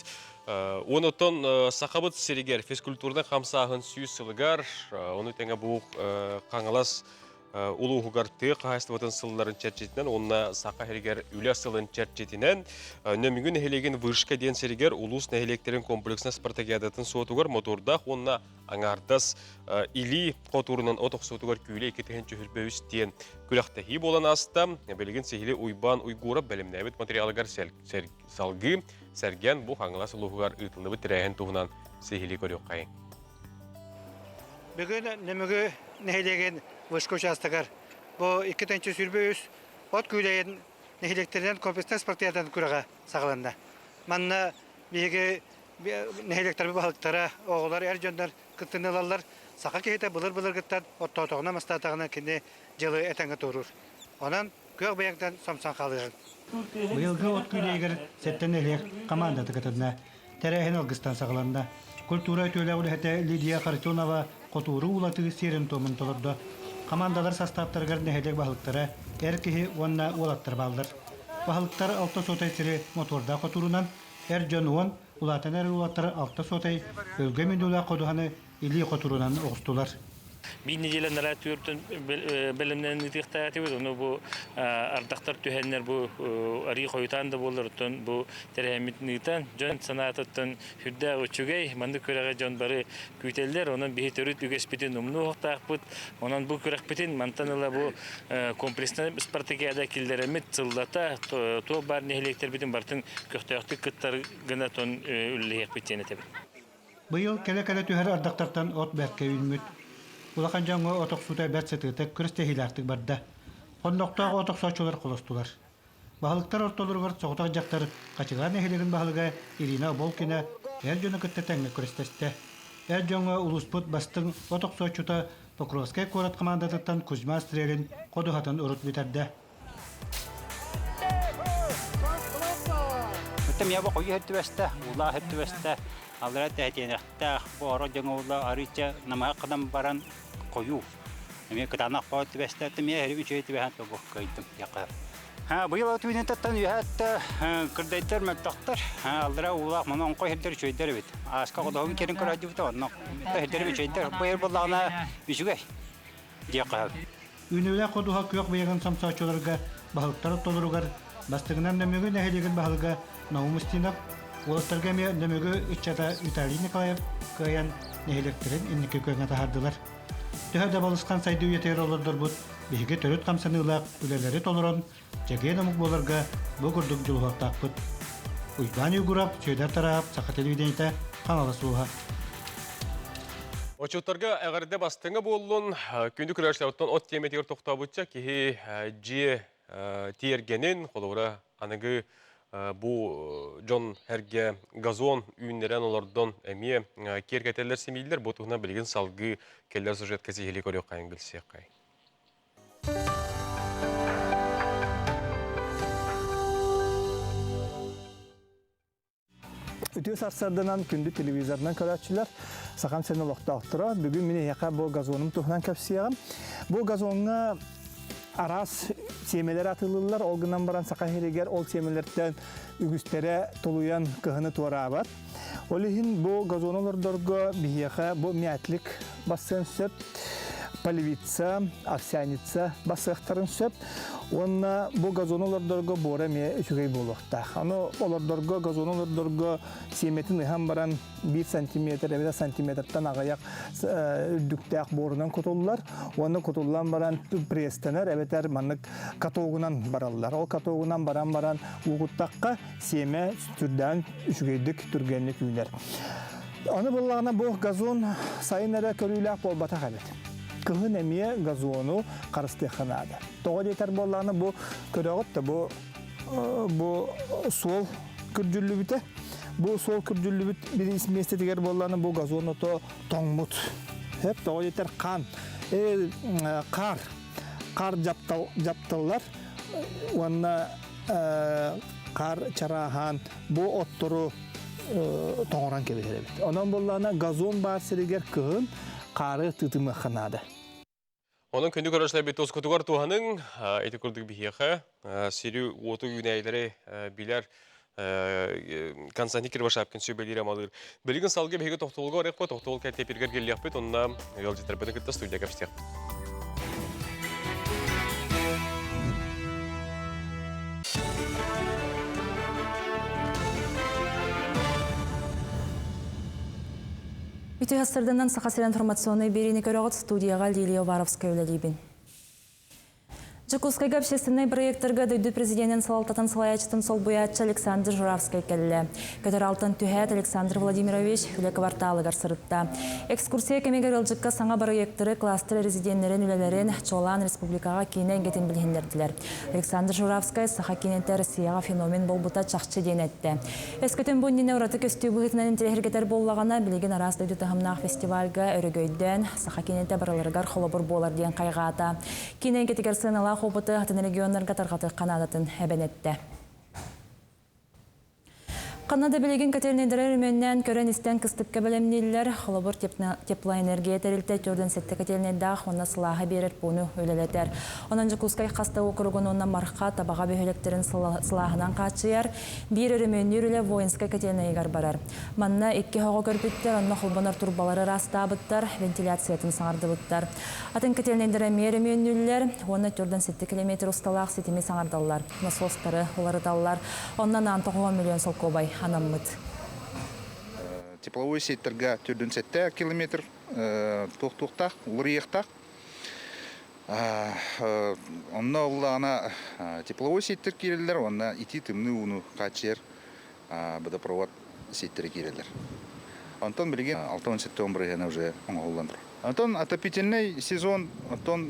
A: Уон оттон Сахабыт сиригэр физкультурнай хамсааһын сүүс сылыгар, ону тэҥэ бу Хаҥалас улууһугар тыа хаһаайыстыбатын сылларын чэрчитинэн уонна Саха сиригэр үлэ сылын чэрчитинэн Нөмүгү нэһилиэгин Вышка диэн сиригэр улуус нэһилиэктэрин комплекснай спартакиадатын суотугар мотуордаах уонна аҥаардас илии хотуурунан от охсуутугар күүлэ 2 3 диэн күрэхтэһии буолан ааста. Билигин сиһили Уйбаан Уйгуурап бэлэмнээбит материалыгар салгыы сэргэн бу Хаҥалас улууһугар ыытыллыбыт тэрээһин туһунан сиһили көрүөххэйиҥ.
N: Бүгүн Нөмүгү нэһилиэгин Вышка учаастагар бу 2 323 от күүлэйин нэһилиэктэринэн комплекснай спартакиадан күрэҕэ саҕаланна. Манна биһиги нэһилиэктэрбит баһылыктара, оҕолор, эр дьоннор кыттыыны ылаллар. Саха киһитэ былыр-былыргыттан оттоотоҕуна, мастаатаҕына кини дьылы этэҥҥэ туоруур. Онон күөх бэйэҥтэн сомсон хаалыаҕыҥ.
O: Быйылгы от күүлэйигэр сэттэ нэһилиэк хамаандата кытынна. Тэрээһин алгыстан саҕаланна. Культура үтүөлээх үлэһитэ Лидия Харитонова хотууру уулатыы сиэрин-туомун толордо. Хамаандалар састааптарыгар нэһилиэк баһылыктара, эр киһи уонна уолаттар бааллар. Баһылыктар алта суотай сири мотуордаах хотуурунан, эр дьон уон, улаатан эрэр уолаттар алта суотай өлгөм үүнүүлээх ходуһаны илии хотуурунан оҕустулар.
P: Биир неделя нараа түөртөн бэлэмнэнэн ыытыахтаатыбыт. Ону бу ардахтар түһэннэр бу арыы хойутаан да буоллар, оттон бу тэрээһиммитин ыытан, дьон санаатыттан сүрдээх үчүгэй. Маннык күрэҕи дьон бары күүтэллэр. Онон биһи төрүт үгэспитин умнуохтаахпыт. Онон бу күрэхпитин мантан ыла бу комплекснай спартакиада киллэрэммит сыллата туох баар нэһилиэктэрбитин барытын көхтөөхтүк кыттар гына тон үлэлэһиэхпит диэн этэбин.
O: Быйыл кэлэ-кэлэ түһэр ардахтартан от бэркэ үүммүт. Улахан дьоҥҥо от охсуута бэрт сытыытык, күрэстэһиилээхтик барда. Хоннохтоох от охсооччулар холостулар. Баһылыктар ортолоругар соҕотох дьахтар Хачыгаа нэһилиэгин баһылыга Ирина Оболкина эр дьону кытта тэҥҥэ күрэстэстэ. Эр дьоҥҥо улууспут бастыҥ от охсооччута Покровскай куорат хамаандатыттан Кузьма Стрелин ходуһатын урут бүтэрдэ.
Q: Өттөм я бу хойу һөртүбэстэ, улаа һөртүбэстэ, аллара тэһитиэнэхтээх, бу оро дьоҥоула арыыча намыһах гынан баран хойуу. Эмиэ кытаанах хоо түбэстэ, өттөм я һэрим үчүгэй түбэһэн тобу кыайдым яқар. Быйыл отуйнан таттан үһәттэ кырдайдар мөлтөхтөр, аллара уулаах маны оҥхой һирдэр үчүгэйдэр эбит. Ааска ходоһун керин көрөөдүбүт онно һирдэр үчүгэйдэр. Бу эр буллаҕына үчүгэй диэххэ.
O: Үүнүүлээх ходуһа күөх быйаҥын сомсооччуларга баһылыктар ортолоругар бастыҥынан Нөмүгү нэһилиэгин баһылыга Наум Устинов, уолаттарга эмиэ Нөмүгү ыччата Виталий Николаев кыайан нэһилиэктэрин инники күөҥҥэ таһаардылар. Төһө да балысхан сайдыы үйэтигэр олордорбут, биһиги төрүт хамсаныылаах үлэлэри толорон, чэгиэн омук буоларга бу курдук дьулуһуохтаахпыт. Уйбаан Уйгурап, Сүөдэр Тараап, Саха телевидениетэ, Хаҥалас улууһа.
A: Отчуттарга эҕэрдэ бастыҥа буоллун. Күндү көрөөччүлэр, от тиэмэтигэр тохтообучча киһи дьиэ тиэргэнин, холобура, аныгы Бу дьон эргэ газон үүннэрэн олордон эмиэ киэргэтэллэр симииллэр. Бу туһунан билигин салгыы кэлэр сюжетка сиһилии көрүөххэйин билсиэххэй.
R: Үтүө сарсыарданан күндү телевизорынан көрөөччүлэр, Сахам сирин олохтоохторо, бүгүн мин эһиэхэ бу газонум туһунан кэпсиэҕим. Бу газоҥҥа араас сиэмэлэр атыылыыллар, ол гынан баран саха сиригэр ол сиэмэлэртэн үгүстэрэ тулуйан кыһыны туораабат. Ол иһин бу газону олордорго биһиэхэ бу мятлик бассыан сөп, поливица, овсяница басыахтарын сөп. Уонна бу газону олордорго буора эмиэ үчүгэй буолуохтаах. Аны олордорго, газону олордорго сиэмэтин ыһан баран 1 сантиметр эбэтэр сантиметртан аҕыйах үрдүктээх буорунан кутуллар. Уонна кутуллан баран пресстэнэр эбэтэр маннык катогунан бараллар. Ол катогунан баран баран уу куттахха сиэмэ сүрдээн үчүгэйдик түргэнник үүнэр. Аны буоллаҕына бу газон сайын эрэ көрүүлээх буолбатах эбит. Кыһын эмиэ газону харыстыахха наада. Тоҕо диэтэр буоллаҕына бу көрөҕүт да бу бу суол күрдьүллүбүтэ. Бу суол күрдьүллүбүт бир миэстэтигэр буоллаҕына бу газон ото тоҥмут. Хөп тоҕо диэтэр хаан хаар хаар дьаптал дьапталлар уонна хаар чарааһаан бу оттору тоҥорон кэбиһэр эбит. Онон буоллаҕына газон баар сиригэр кыһын хаары тыытымыахха наада.
A: Онон күндү көрөөччүлэрбит тускутугар туһаныҥ, ити курдук биһиэхэ сири уоту үүнээйилэри билэр Константин Кривошапкин сүбэлиир амалыыр. Билигин салгыы биһиги тохтолго барыахпыт, тохтол кэлтиэпиргэр кэллиэхпит, онно ыалдьыттарбытын кытта студия кэпсиэхпит.
B: Үтүө сарданан Саха сирин информационнай биэриини көрөҕүт студияҕа Лилия Уваровская үлэлиибин. Дьокуускайга общественнай проекторга дойду президенин салалтатын салайааччытын солбуйааччы Александр Журавскай кэллэ. Көтөр алтан түһээт Александр Владимирович үлэ кварталыгар сырытта. Экскурсия кэмигэр ыалдьыкка саҥа проекторы кластер резиденнэрин үлэлэрин, чуолаан республикаҕа киинэ эйгэтин билиһиннэрдилэр. Александр Журавскай саха киинэтэ Россияҕа феномен буолбута чахчы диэн эттэ. Өскөтүн бу иннинэ ураты көстүү быһыытынан интэриэһиргэтэр буоллаҕына, билигин араас дойду таһымнаах фестивальга өрөгөйдөөн, саха киинэтэ барыларыгар холобур буолар диэн хайҕаата. Киинэ эйгэтигэр сыаналаах опыты атын регионнарга тарҕатыахха наадатын эбэн эттэ. Ханна да билигин котельнайдары өрөмүөннээн көрөн-истэн кыстыкка бэлэмнииллэр. Холобур, теплоэнергия тэрилтэ 47 котельнайдаах уонна сылааһы биэрэр пууну үлэлэтэр. Онон Дьокуускай хас да уокуругун уонна Марха, Табаҕа бөһүөлэктэрин сылааһынан хааччыйар. Биир өрөмүөннүүр үлэ воинскай котельнайыгар барар. Манна икки оһоҕу көрбүттэр, онно холбонор турбалары ыраастаабыттар, вентиляциятын саҥардыбыттар. Атын котельнайдары эмиэ өрөмүөннүүллэр уонна 47 километр усталаах ситими саҥардаллар, насостары уларыталлар. Онно анаан 90 миллион солкуобай анаммыт.
S: Тепловой сеттерге 47 километр туох-туохтаах, уларыйыахтаах. Онно улаана тепловой сеттер киирэллэр, уонна итии тымныы ууну хааччыйар водопровод сеттері киирэллэр. Онтон билигин 67 бырыһыана уже оҥоһуллан турар. Онтон отопительный сезон оттон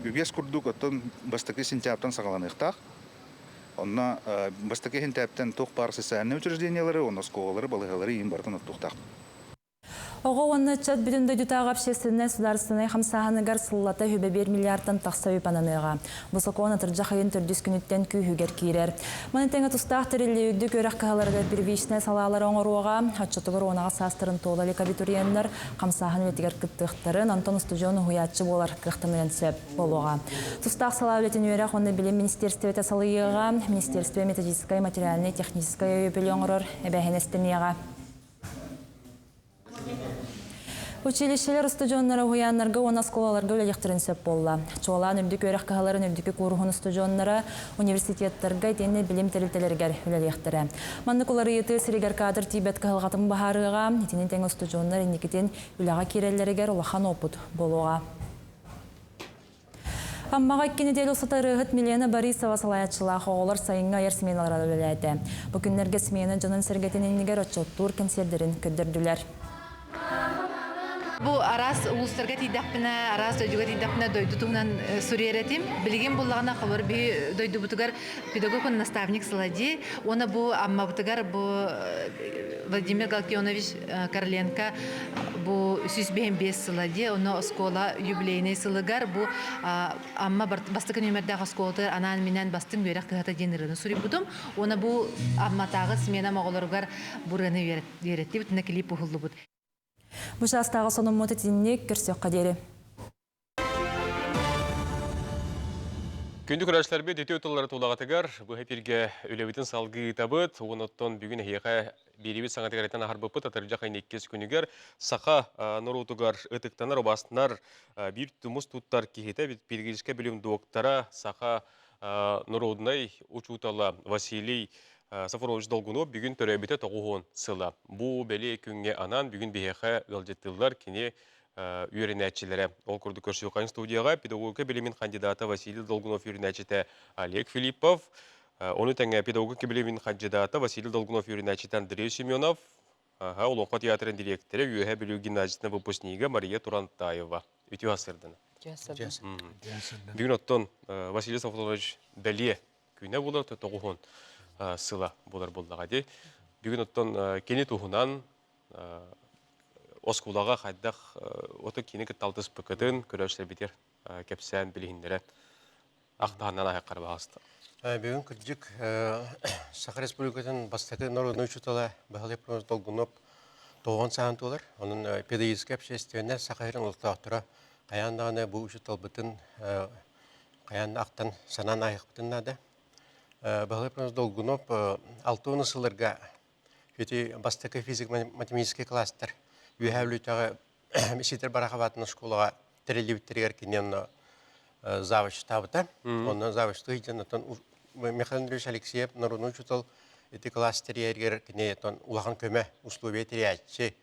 S: үгэс курдук оттон бастакы сентябрьтан саҕаланыахтаах. Онно бастакы сентябрьтан туох баар социальнай учреждениялары, онно оскуолалары, балыыһалары иин барытын оттуохтаах.
B: Оҕо уонна ыччат бүтүн дойдутааҕы общественнай судаарыстыбаннай хамсааһыныгар сыллата үбэ биир миллиардтан тахса үп ананыаҕа. Бу сокуон атырдьах ыйын төрдүс күнүттэн күүһүгэр киирэр. Маны тэҥэ тустаах тэриллии үрдүк үөрэх кыһаларыгар первичнай салаалары оҥоруоҕа, оччотугар уонаҕа саастарын туола илик абитуриеннар хамсааһын үлэтигэр кыттыахтарын, онтон устудьуон уһуйааччы буолар кыахтаныан сөп буолуоҕа. Тустаах салаа үлэтин үөрэх уонна билим министиэристибэтэ салайыаҕа, министиэристибэ методическай, материальнай, техническай өйөбүлү оҥорор эбээһинэстэниэҕэ. Училищелар устудьуоннара уһуйааннарга уонна оскуолаларга үлэлиэхтэрин сөп буолла. Чуолаан үрдүк үөрэх кыһаларын үрдүкү кууруһун устудьуоннара университеттарга итиэннэ билим тэрилтэлэригэр үлэлиэхтэрэ. Маннык уларыйыы сиригэр кадр тиийбэт кыһалҕатын быһаарыаҕа, итини тэҥэ устудьуоннар инникитин үлэҕэ киирэллэригэр улахан уопут буолуоҕа. Аммаҕа икки нэдиэлэ устата ырыаһыт Милена Борисова салайааччылаах оҕолор сайыҥҥы айар сменалара үлэлээтэ. Бу күннэргэ смена дьонун-сэргэтин иннигэр отчуоттуур кэнсиэрдэрин көрдөрдүлэр.
L: Бу араас улуустарга тиийдэхпинэ, араас дойдуга тиийдэхпинэ дойду туһунан суруйар этим. Билигин буллаҕына холобур биһи дойдубутугар педагог наставник сылади. Уонна бу Аммабытыгар бу Владимир Галкионович Короленко бу 105 сыла дии. Онно оскуола юбилейнай сылыгар бу Амма бастакы нүөмэрдээх оскуолатыгар анаан-минээн бастыҥ үөрэх кыһата диэн ырыаны суруйбутум. Уонна бу Амматааҕы сменам оҕолоругар бу ырыаны үөрэттибит уонна клип уһуллубут.
B: Бу чаастааҕы сонуммут итинник көрсүөххэ диэри.
A: Күндү көрөөччүлэрбит үтүө тыллары тулаҕытыгар бу эпиргэ үлэбитин салгыы ыытабыт. Онуттан бүгүн эһиэхэ биэриибит саҥатыгар этэн аһарбыппыт атырдьах ыйын иккис күнүгэр саха норуотугар ытыктанар, убаастанар биир тумус туттар киһитэ педагогическай билим доктора, саха норуодунай учуутала Василий Сафарович Долгунов бүгүн төрөөбүтэ 90 сыла. Бу бэлиэ күҥҥэ анаан бүгүн биһиэхэ ыалдьыттыыллар кини үөрэнээччилэрэ. Ол курдук көрсүөххайын студияҕа педагогика билимин кандидата Василий Долгунов үөрэнээччитэ Олег Филиппов, ону тэҥэ педагогика билимин кандидата Василий Долгунов үөрэнээччитэ Андрей Семенов, Олоҥхо театрын дириэктэрэ, Үөһээ Бүлүү гимназиятын выпускнига Мария Турантаева. Үтүө сырдына. Бүгүн оттон Василий Сафронович бэлиэ күнэ буолар, тоҕуһун сыла буолар буоллаҕа дии. Бүгүн оттон кини туһунан оскуолаҕа хайдах ото кини кытта алтыспыкытын көрөөччүлэрбитигэр кэпсээн билиһиннэрэн ахтаһаннан аһыаххара баҕаста.
T: Бүгүн кырдьык Саха Республикатын бастакы народнай учуутала Баһылай Ипполович Долгунов тоҕон саан туолар. Онон педагогическай общественнай Саха сирин олохтоохторо хайаан даҕаны бу учууталбытын хайаан да ахтан санаан ааһыахпытын наада. Баһылай Ипполович Долгунов 60 сылларга ити бастакы физико-математическай класстар Үөһээ Бүлүүтээҕи Сидор Барахов аатынан школаҕа тэриллибиттэригэр кини онно завучтаабыта. Онно завучтуу сылдьан оттон Михаил Андреевич Алексеев народный учуутал ити класс тэрийэригэр кини оттон улахан көмө условия тэрийээччи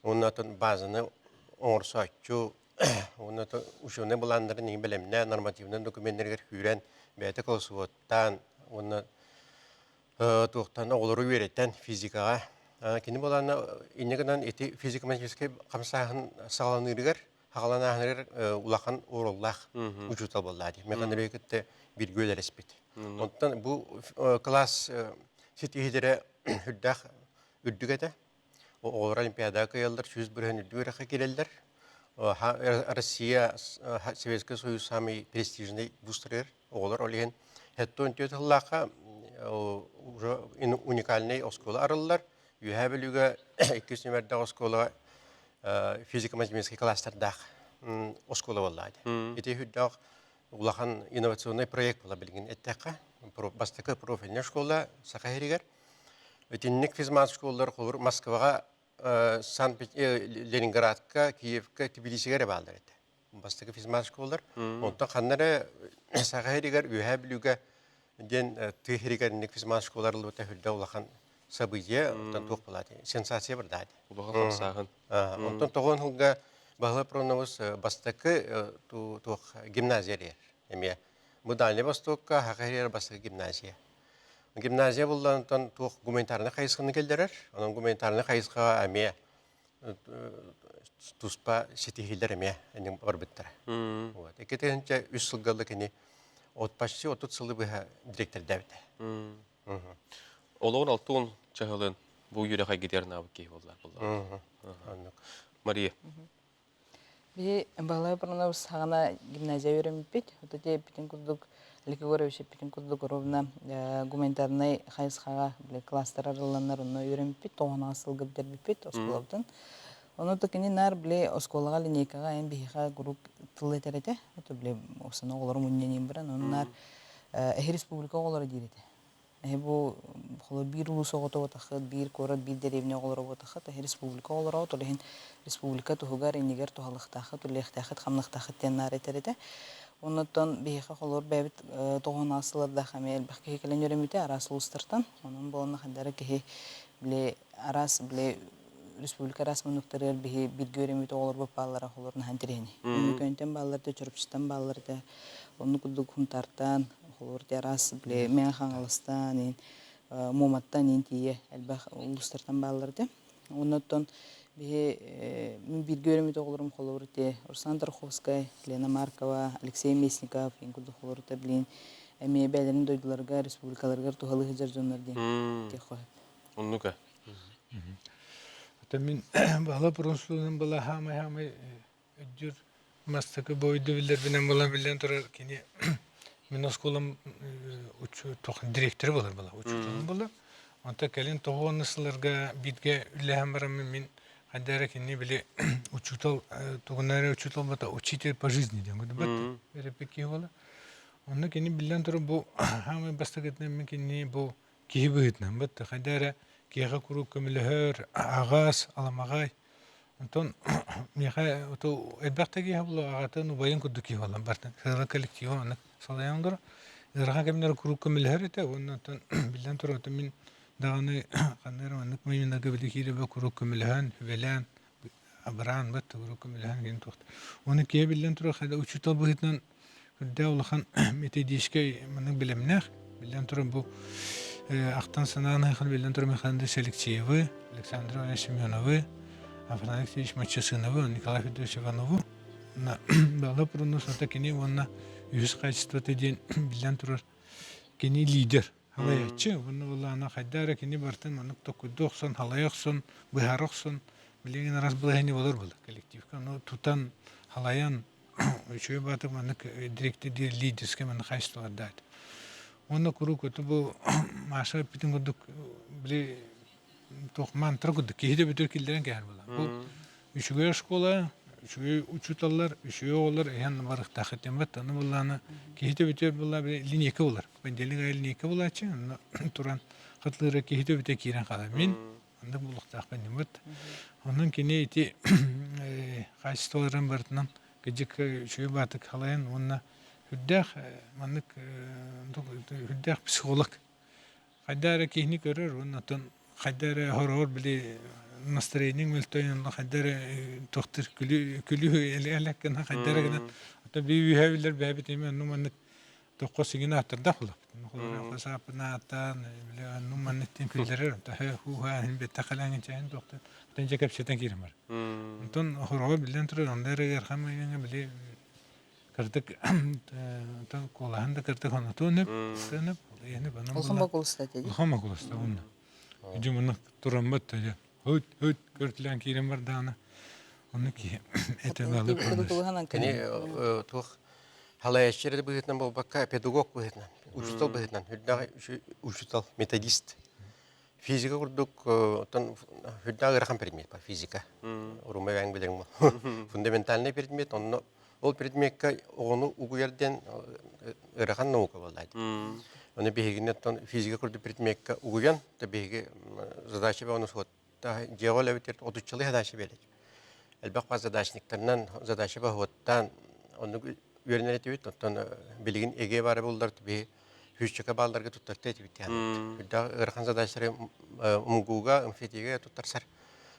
T: уонна оттон базаны оҥорсооччу уонна учебнай былааннарын иһин бэлэмнээн нормативнай докуменнарыгар күүрэн бэйэтэ колосуоттаан уонна туохтан оҕолору үөрэтэн физикаҕа кини былаана инньэ гынан ити физико-математическай хамсааһын саҕаланыырыгар хаҕаланааһыныгар улахан оруоллаах учуутал буолла дии Михаил кытта бииргэ үлэлэспит. Онтон бу класс ситиһиилэрэ үрдээх үрдүк этэ. Оҕолор олимпиадаҕа кыайаллар, 100% үрдүк үөрэххэ киирэллэр. Россия, Советский Союз самый престижный вузтарыгар оҕолор ол иһин 74 сыллаахха уже уникальный оскуола арыллар. Үөһээ Бүлүүгэ иккис нүмердээх оскуола физико-математическай класстардаах оскуола буолла. Ити үрдээх улахан инновационный проект буола билигин эттэххэ. Бастакы профильная школа Саха сиригэр. Итинник физмат школалар холобур Москваҕа, Ленинградка, Киевка, Тбилисигэ эрэ бааллар этэ. Бастакы физмат школалар. Онтон ханна эрэ Саха сиригэр, Үөһээ Бүлүүгэ диэн тыа сиригэр инник физмат школалар ылбыта үрдэ улахан событие, оттон туох буолаат, сенсация бардаат.
A: Улахан хамсааһын.
T: Онтон тоҕон сылга Баһылай Проновус бастакы туох гимназия эрийэр эмиэ. Бу Дальний Востокка Саха сиригэр бастакы гимназия. Гимназия булларынтан туох гуманитарнай хайысханы киллэрэр. Онон гуманитарнай хайысхаҕа эмиэ туспа ситиһиилэр эмиэ барбыттара. Вот. 2003 сылга кини от почти 30 сылы быһа директордээбитэ.
A: Олоҕун алтуон чаһылын бу үөрэх эйгэтигэр наабыт киһи буоллар буолла. Мария.
U: Биһи Баһылай Пронович саҕана гимназия үөрэммиппит. Вот ити эппитин курдук, Олег Егорович эппитин курдук ровно гуманитарнай хайысхаҕа били класстар арылланнар онно үөрэммиппит, тоҕоноҕо сылга бүтэрбиппит оскуолабытын. Ону то кини наар били оскуолаҕа линейкаҕа эн биһиэхэ куруук тыл этэр этэ. Это били оксана оҕолору мунньан баран, ону наар эһи республика оҕолоро диир этэ. Эһи бу холобур биир улуус оҕото буотаххыт, биир куорат, биир дэриэбинэ оҕолоро буотаххыт, эһи республика оҕолоро, ол иһин республика туһугар, иннигэр туһалыахтааххыт, үлэлиэхтээххит, хамныахтааххыт диэн наар этэр этэ. Оннуттан биһиэхэ холобур бэйэбит тоҕуһун сыллардаах эмиэ элбэх киһи кэлэн үөрэммитэ араас улуустартан. Онон буолан хайдара киһи били араас били республика араас муннуктарыгар биһи бииргэ үөрэммит оҕолорбут бааллара холобур наһаа интэриэһинэй. Өймөкөөнтөн бааллар да, Чурапчыттан бааллар да, оннук курдук Хунтаартан, холобур араас били Мэҥэ Хаҥаластан, Муоматтан иин тиийэ элбэх улуустартан бааллар этэ. Оннуттан Биһи мин бииргэ үөрэммит оҕолорум холобур те Руслан Тарховскай, Лена Маркова, Алексей Местников ин курдук холорута билин эмиэ бэйэлэрин дойдуларыгар, республикаларыгар туһалыы сылдьар дьоннор диэн тиэх хоһоп.
A: Оннука.
C: Это мин бала промыслынан была хамай-хамай өйдүүр мастакы бойду биллэрбинэн буолан биллэн турар кини мин оскуолам директоры болар была учууталым буолар. Онто кэлин тоҕуонну сылларга бииргэ үлэлэһэн бараммын мин хайда эрэ кини били учуутал тугунан эрэ учуутал бата учитель по жизни диэн бат эреппит киһи буолар. Онно кини биллэн турар бу хаамай бастакытынан мин кинини бу киһи быһыытынан бат хайда эрэ киһиэхэ куруук көмөлөһөр аҕаас аламаҕай. Онтон миэхэ ото элбэх да киһи буолла аҕатын убайын курдук киһи буолан бартын сыала коллектива оннук салайан олорор. Ыарахан кэмнэр куруук көмөлөһөр этэ уонна оттон биллэн турар оттон мин даҕаны ханна эрэ маннык мунньунарга били кииребэ куруук көмөлөһөн, сүбэлээн, абыраан бат куруук көмөлөһөн киин туохта. Оны киһи биллэн турар хайда учуутал быһыытынан үрдээх улахан методическай маннык билимнээх. Биллэн турар бу ахтан санаан биллэн турар Михаил Алексеевы, Александр Иванович Семеновы, Афанасий Алексеевич Маччасыновы, Николай Федорович Иванову Бала Пурунус ата кини уонна үһүс качествота диэн биллэн турар кини лидер халайаччы уонна былаана хайда эрэ кини бартын маннык токуйду охсон халайа охсон быһара охсон билигин араас былаһыны болор була коллективка ону тутан халайан үчүгэй баатык маннык директор диир лидерскэй маннык качестволардаат уонна куруук өтө бу Маша эппитин курдук били туох мантра курдук киһи да бүтүр киллэрэн кэһэр була бу үчүгэй школа үчүгэй учууталлар үчүгэй оҕолор иһэн барыхтаах этим аны буллаана киһи да бүтүөр була линейка булар понедельник айы линейка булааччы онно туран хатылыыра киһи да бүтэ киирэн хаалар мин Оннук булуохтаахпын диммит. Онон кини ити хаачыстыбаларын барытынан кыдьык үчүгэй баатык халайан уонна үрдээх маннык үрдээх психолог. Хайда эрэ киһини көрөр уонна оттон хайда эрэ хороҕор били настроениеҥ мөлтөөн онно хайда эрэ тохтур күлүү күлүү элэк гына хайда эрэ гынан оттон би үөһэ биллэр бэйэбит эми онну маннык Тоххо сигин ааттардаах булаппыт. Хасааппын ааттаан, били оннун маннык күллэрэр, таһы хууха иһин бэтте халаҥын чайын туохтан, оттон дьэ кэпсэтэн киирэн бар. Онтон хороҕо биллэн турар, онда эрэ ыарахан майгыҥа били кырдык онтон куолаһын да кырдык онотуон өп, сыанып, иһини банан
U: Улахан бокулуста дии.
C: Улахан бокулуста онно. Үдү муну тураммат да хөт хөт көртүлэн киирэн бардаана. Онну киһи этэ балы.
T: Кини туох халайаччы эрэ быһыытынан буолбакка, педагог быһыытынан, учуутал быһыытынан, үрдээх учуутал, методист. Физика курдук, оттон үрдээх ыарахан предмет бар, физика. Урумай бэйэҥ билэриҥ Фундаментальный предмет, онно ол предмекка оҕону угуйар диэн ыарахан наука буолла. Оны биһигини оттон физика курдук предмекка угуйан, биһиги задача бөҕөнү суот дьиэҕэ үлэбит отуччалыы задача биэрэр. Элбэх бас задачниктарынан задача баһуоттаан оннук үөрэнэр этибит. Оттон билигин ЭГЭ баара буллар биһи сүүсчэкэ баалларга туттарта этибит диэн. Үрдээх ыарахан задачалары МГУга, МФТигэ туттарсар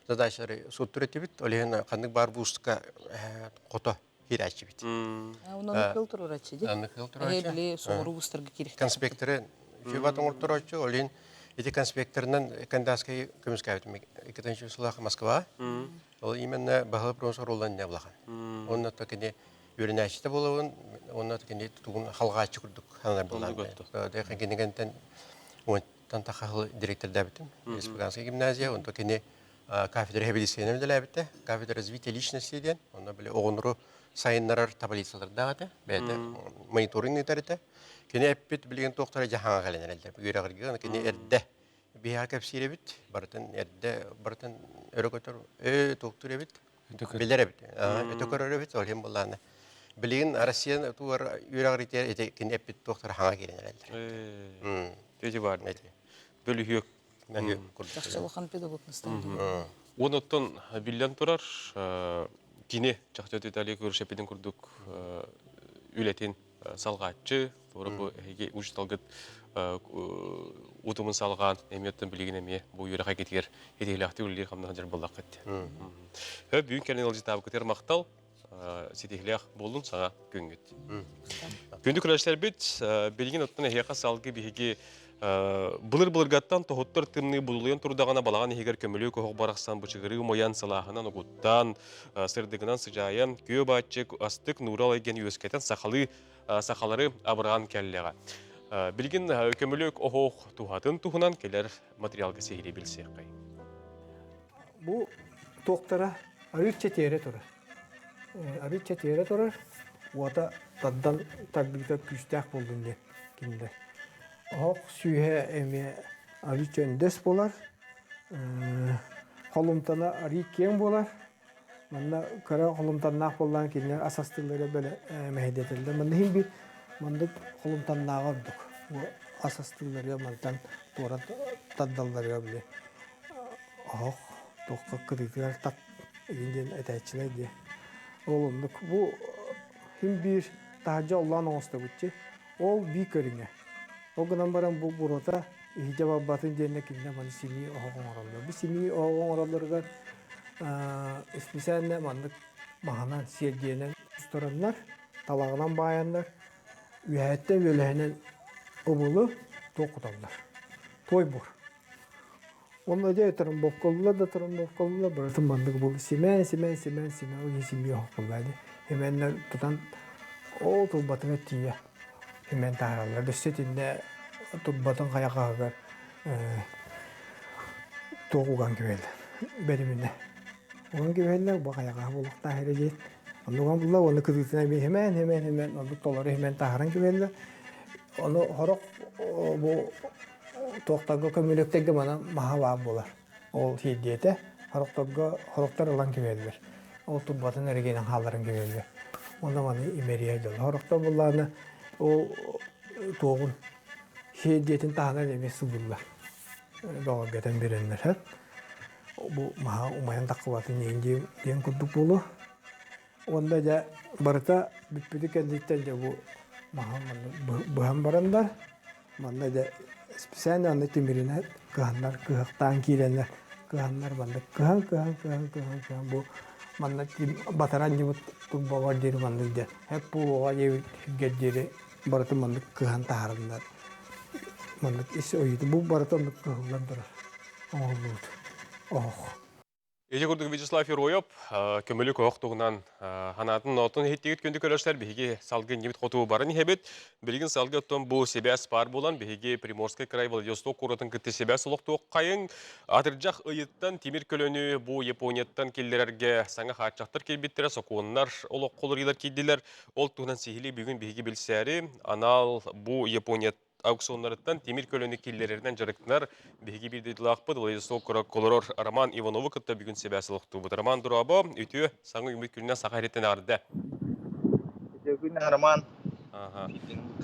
T: задачалары суоттуур этибит. Ол иһин ханнык баар вузка хото киирээччибит.
U: Онон кыл туруораччы дии.
T: Оннук кыл туруораччы.
U: Били соҕуруу вузтарга киирихтэр.
T: Конспекторы үчүгэй оҥорторооччу. Ол иһин ити конспекторынан кандидатскай көмүскээбитим. Иккитинчи сыллаах Москва. Ол именно баһылы профессор Ролан не булахан. Онно то кини үөрэнээччитэ буолабын, онно кини тутугун халҕааччы курдук ханар булан. Кинигентен уонтан тахахыл директордээбитим. Республиканская гимназия, онто кини кафедра хэбилисиэнэ үлэлээбитэ. Кафедра развития личности диэн. Онно били оҕонору сайыннарар таблицалардаах этэ. Бэйэтэ мониторинг ыытар этэ. Кини эппит билигин туохтара дьаһаҥа кэлэн эрэллэр. Үөрэҕиргэ кини эрдэ биһиэхэ кэпсиир эбит. Барытын эрдэ барытын өрө көтөр, өө туохтуур эбит. Билэр эбит. Өтө көрөр эбит. Ол иһин буоллаҕына. Билигин Россия тугар үөрэҕиритигэр ити кини эппит туохтара хаҥа киирэн эрэллэр.
A: Эти бар. Бөлүһүөк
U: Чахчы улахан педагог наставник.
A: Уон оттон биллэн турар, кини чахчы Виталий Куршепидин курдук үлэтин салҕааччы, туора бу эһиги учууталгыт утумун салҕаан, эмиэ оттон билигин эмиэ бу үөрэх эйгэтигэр итиилээхтик үлэлиир хамнаһын дьар буоллаххыт. Хөп бүгүн кэлин ыалдьытаабыкытыгар махтал, ситиһилээх буоллун саҥа күҥҥүт. Күндү күлэштэрбит, билигин оттон эһиэхэ салгыы биһиги Былыр-былыргаттан тоһуттар тымныы будулуйан турдаҕына балаҕан иһигэр көмүлүөк оһох барахсан бычыгырыы умайан сылааһынан угуттаан, сырдыгынан сыдьаайан, күө бааччык астык нуурал эйгэни үөскэтэн сахалыы сахалары абыраан кэллэҕэ. Билигин көмүлүөк оһох туһатын туһунан кэлэр материалга сиһилии билсиэххэй.
D: Бу туохтара арыычча тиэрэ турар. Арыычча тиэрэ турар, уота тардан тардыыта күүстээх буоллун диэн кинилэр. Оһох сүүһэ эмиэ арыычча өндөс буолар, холумтана арыый киэҥ буолар. Манна кыра холумтаннаах буоллаан кинилэр ас астыыллара бэлэ мэһэйдэтэллэр. Манна иһин биир маннык холумтаннааҕа ордук. Бу ас астыылларыгар мантан туора тардалларыгар били оһох туохха кытыытыгар тат игин диэн этээччилэр диэ. Ол оннук бу иһин биир таһырдьа оллоон оҥостобут Ол бии көрүҥэ. Ол гынан баран бу буруота иһдьэ барбатын диэннэ кинилэр маны симии оһох оҥороллор. Бу симии оһох оҥороллоругар исписээннэ маннык маһынан, сиэрдийэнэн тураннар, талаҕынан баайаннар, үөһэттэн үөлэһинэн обулу туох куталлар. Туой бур. Онно дьэ трамбовкаллар да трамбовкаллар барытын маннык бу симээн симээн симээн симээн ол иһин симии оһох буолла дии. Симээннэр тутан ол турбатыгар тиийэ симээн таһаараллар. Өссө итиннэ турбатын хайаҕаһыгар туох уган кэбиһэллэр бэриминэ. Уган кэбиһэллэр бу хайаҕаһа буолуохтаах эрэ диэн. Онно уган булла уонна кытыытынан эмиэ симээн симээн симээн оннук толору симээн таһааран кэбиһэллэр. Ону сорох бу Туохтарга көмүлүөктэргэ манан маһа баар буолар. Ол сиэрдийэтэ сорохторго сорохтор ылан кэбиһэллэр. Ол турбатын эрэгиэнэн хаалларан кэбиһэллэр. Онно маны имэрийэр дьон. Сорохтор буоллаҕына ол туоҕун сиэрдийэтин таһынан эмиэ сыбыллар. Бөҕөргөтөн биэрэллэр. Сөп. Бу маһа умайан таххыбатын диэн курдук буолуо. Уонна дьэ барыта бүппүтү кэнниттэн дьэ бу маһы манна быһан бараннар манна дьэ специально аны тимиринэн кыһаннар кыһахтаан киирэннэр кыһаннар манна кыһан кыһан кыһан кыһан кыһан бу манна батаран дьыбыт турбалар диэри маннык дьэ хэп буолуоҕа диэбит сиргэр диэри барытын маннык кыһан таһаараннар маннык ис ойууту бу барыта оннук кыһыллан турар оҥоһуллубут оһох.
A: Ити курдук Вячеслав Ероев көмөлүк оһох туһунан ханаатын ноотун иһиттигит күндү көрөштөр биһиги салгы иннибит хоту баран иһэбит. Билигин салгы оттон бу сибээс баар буолан биһиги Приморскай край Владивосток куоратын кытта сибээс олохтуоххайыҥ. Атырдьах ыйыттан тимир көлөнү бу Японияттан киллэрэргэ саҥа хааччахтар киирбиттэрэ, сокуоннар олоххо уларыйыылар киирдилэр. Ол туһунан сиһилии бүгүн биһиги билсээри анал бу Япония аукционнарыттан тимир көлөнү киллэрэринэн дьарыктанар биһиги биир дойдулаахпыт Владислав Колорор Роман Иванову кытта бүгүн сибээс олохтуубут. Роман дорообо, үтүө саҥа үүммүт күнүнэн Саха сириттэн эҕэрдэ.
V: Үтүө күн, Роман.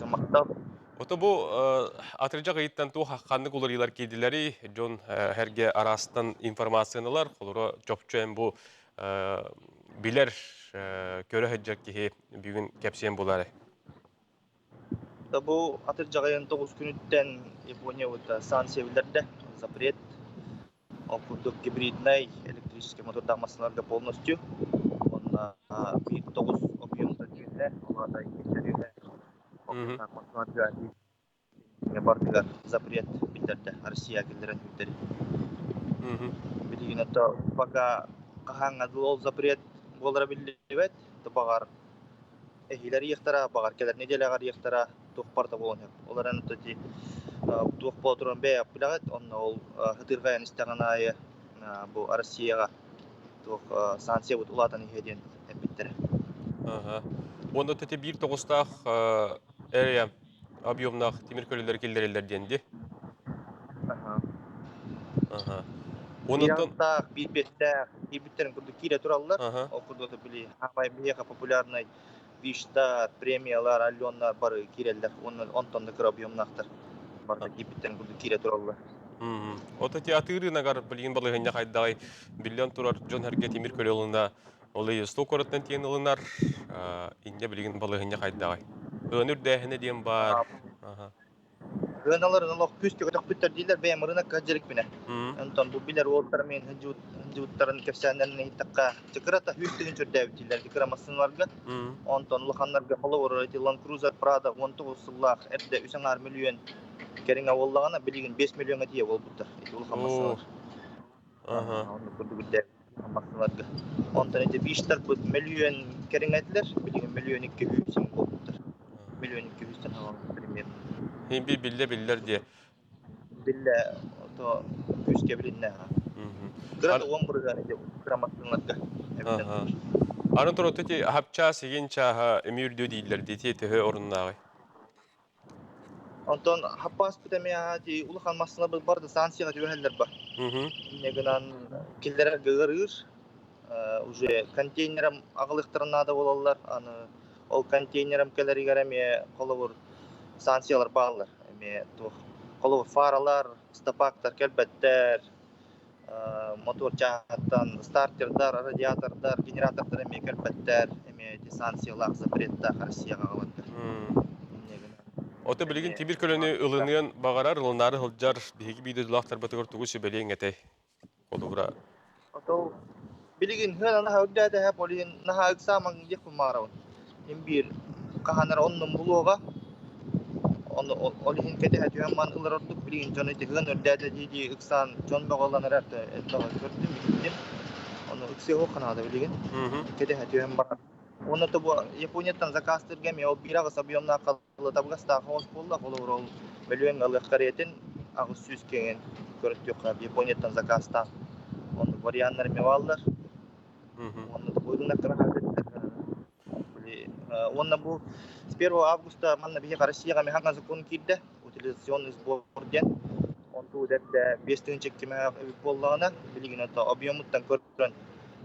V: Махтал.
A: Ото бу атырдьах ыйыттан туох ханнык уларыйыылар киирдилэрий? Дьон эргэ араастан информацияны ылар. Холоро чопчу эн бу билэр, көрө сылдьар киһи бүгүн кэпсиэн булары.
V: Бу атырдьах ыйын тоҕус күнүттэн Япония санкция биллэрдэ, запрет. Ол курдук гибриднай электрическэй мотордаах массыыналарга полностью уонна биир тоҕус объемтан үөһэ, ол аата иккиттэн үөһэ объемнаах массыыналарга бардыгар запрет биллэрдэ Россия киллэрэн үүттэри. Билигин это пока хаһааҥҥа дылы ол запрет буолара биллибэт, баҕар эһиилэр ыйыахтара, баҕар кэлэр нэдиэлэҕэ ыйыахтара, туох барыта буолуон сөп. Ол эрэн ити туох буола турарын бэйэ билэҕит, онно ол ытырҕайан истэҕин аайы бу Россияҕа туох санкциябыт улаатан иһиэ диэн эппиттэрэ.
A: Уонна ити биир тоҕустаах эрэ объемнаах тимир көлөлөр киллэрэллэр диэн дии.
V: Онтон биир биэстээх киирбиттэрин курдук киирэ тураллар. Ол курдук били саамай биһиэхэ популярнай виштар, премиялар, алленнар бары киирэллэр. Уонна онтон да кыра объемнаахтар барыта киирбиттэрин курдук киирэ тураллар.
A: Ото ти атыыр ынагар билигин балаһыанньа хайдаҕай биллэн турар дьон эргэ тимир көлө ылына ол Владивосток куораттан тиийэн ылынар инньэ билигин балаһыанньа хайдаҕай ыаны үрдээһинэ диэн баар.
V: Ыаналарын олох күүскэ көтөхпүттэр дииллэр, бэйэм ырыынакка сылдьар Онтон бу билэр уолаттарым мин сылдьыбыттарын кэпсээннэрин иһиттэххэ, кырата 100 тыһыынча үрдээбит дииллэр кыра массыыналарга. Онтон улаханнарга холобур, ити Land Cruiser Prado 19 сыллаах эрдэ үс аҥаар мөлүйүөн Кэриҥэ буоллаҕына, билигин 5 миллиоҥҥа тиийэ буолбуттар. Ити улахан массыыналар. Оннук курдук үрдээбит массыыналарга. Онтон ити биштарбыт мөлүйүөн кэриҥэ этилэр, билигин мөлүйүөн 200 буолбуттар. Мөлүйүөн 200-тэн аҕалбыт примерно.
A: Хин бир биллэ биллэр диye.
V: Биллэ, то күүскэ билиннэ. Кыра да 10% ити кыра массыыналарга эбитэ.
A: Аны туран ити хапчаас игин чааһа эми үрдүө дииллэр дии төһө оруннааҕый?
V: Онтон хаппааспыт эмиэ дии улахан массыыналарбыт бары да станцияҕа түбэһэллэр ба. Инньэ гынан киллэрэргэ ыарыыр. Уже контейнерам аҕалыахтарын наада буолаллар. Аны ол контейнерам кэлэригэр эмиэ холобур станциялар бааллар. Эмиэ туох холобур фаралар, стопактар кэлбэттэр. Мотуор чааһыттан стартердар, радиатордар, генератордар эмиэ кэлбэттэр, эмиэ ити санкциялаах, запреттаах Россияҕа аҕаларга.
A: Ото билигин тимир көлөнү ылыныан баҕарар, ылынаары сылдьар биһиги биир дойдулаахтарбытыгар тугу сүбэлиэҥ этэй? Холобура.
V: Ото билигин хыан наһаа үрдээтэ полин наһаа ыксаамаҥ диэхпин баҕарабын. Мин биир хаһан эрэ оннун булуоҕа. Ону ол иһин кэтэһэ түһэн ман ылар ордук билигин дьон ити хыан үрдээтэ дии-дии ыксаан дьон бөҕө ылан эрэр элбэҕи көрдүм, иһиттим. Ону ыксыа наада билигин. Кэтэһэ түһэн баран. Уонна то бу Японияттан заказтыырга эмиэ ол биир аҕыс объемнаах табыгастаах оҕус буолла. Холобур, ол мөлүөн ылыах каретин 800 киэҥин көрөттүөххэ Японияттан заказтаан. Оннук варианнар эмиэ бааллар. Уонна Уонна бу с 1 августа манна биһиэхэ Россияҕа механка закон киирдэ, утилизационный сбор диэн. Онту эрдэ 5 тыһыынча эбит буоллаҕына, билигин это объемуттан көрөн,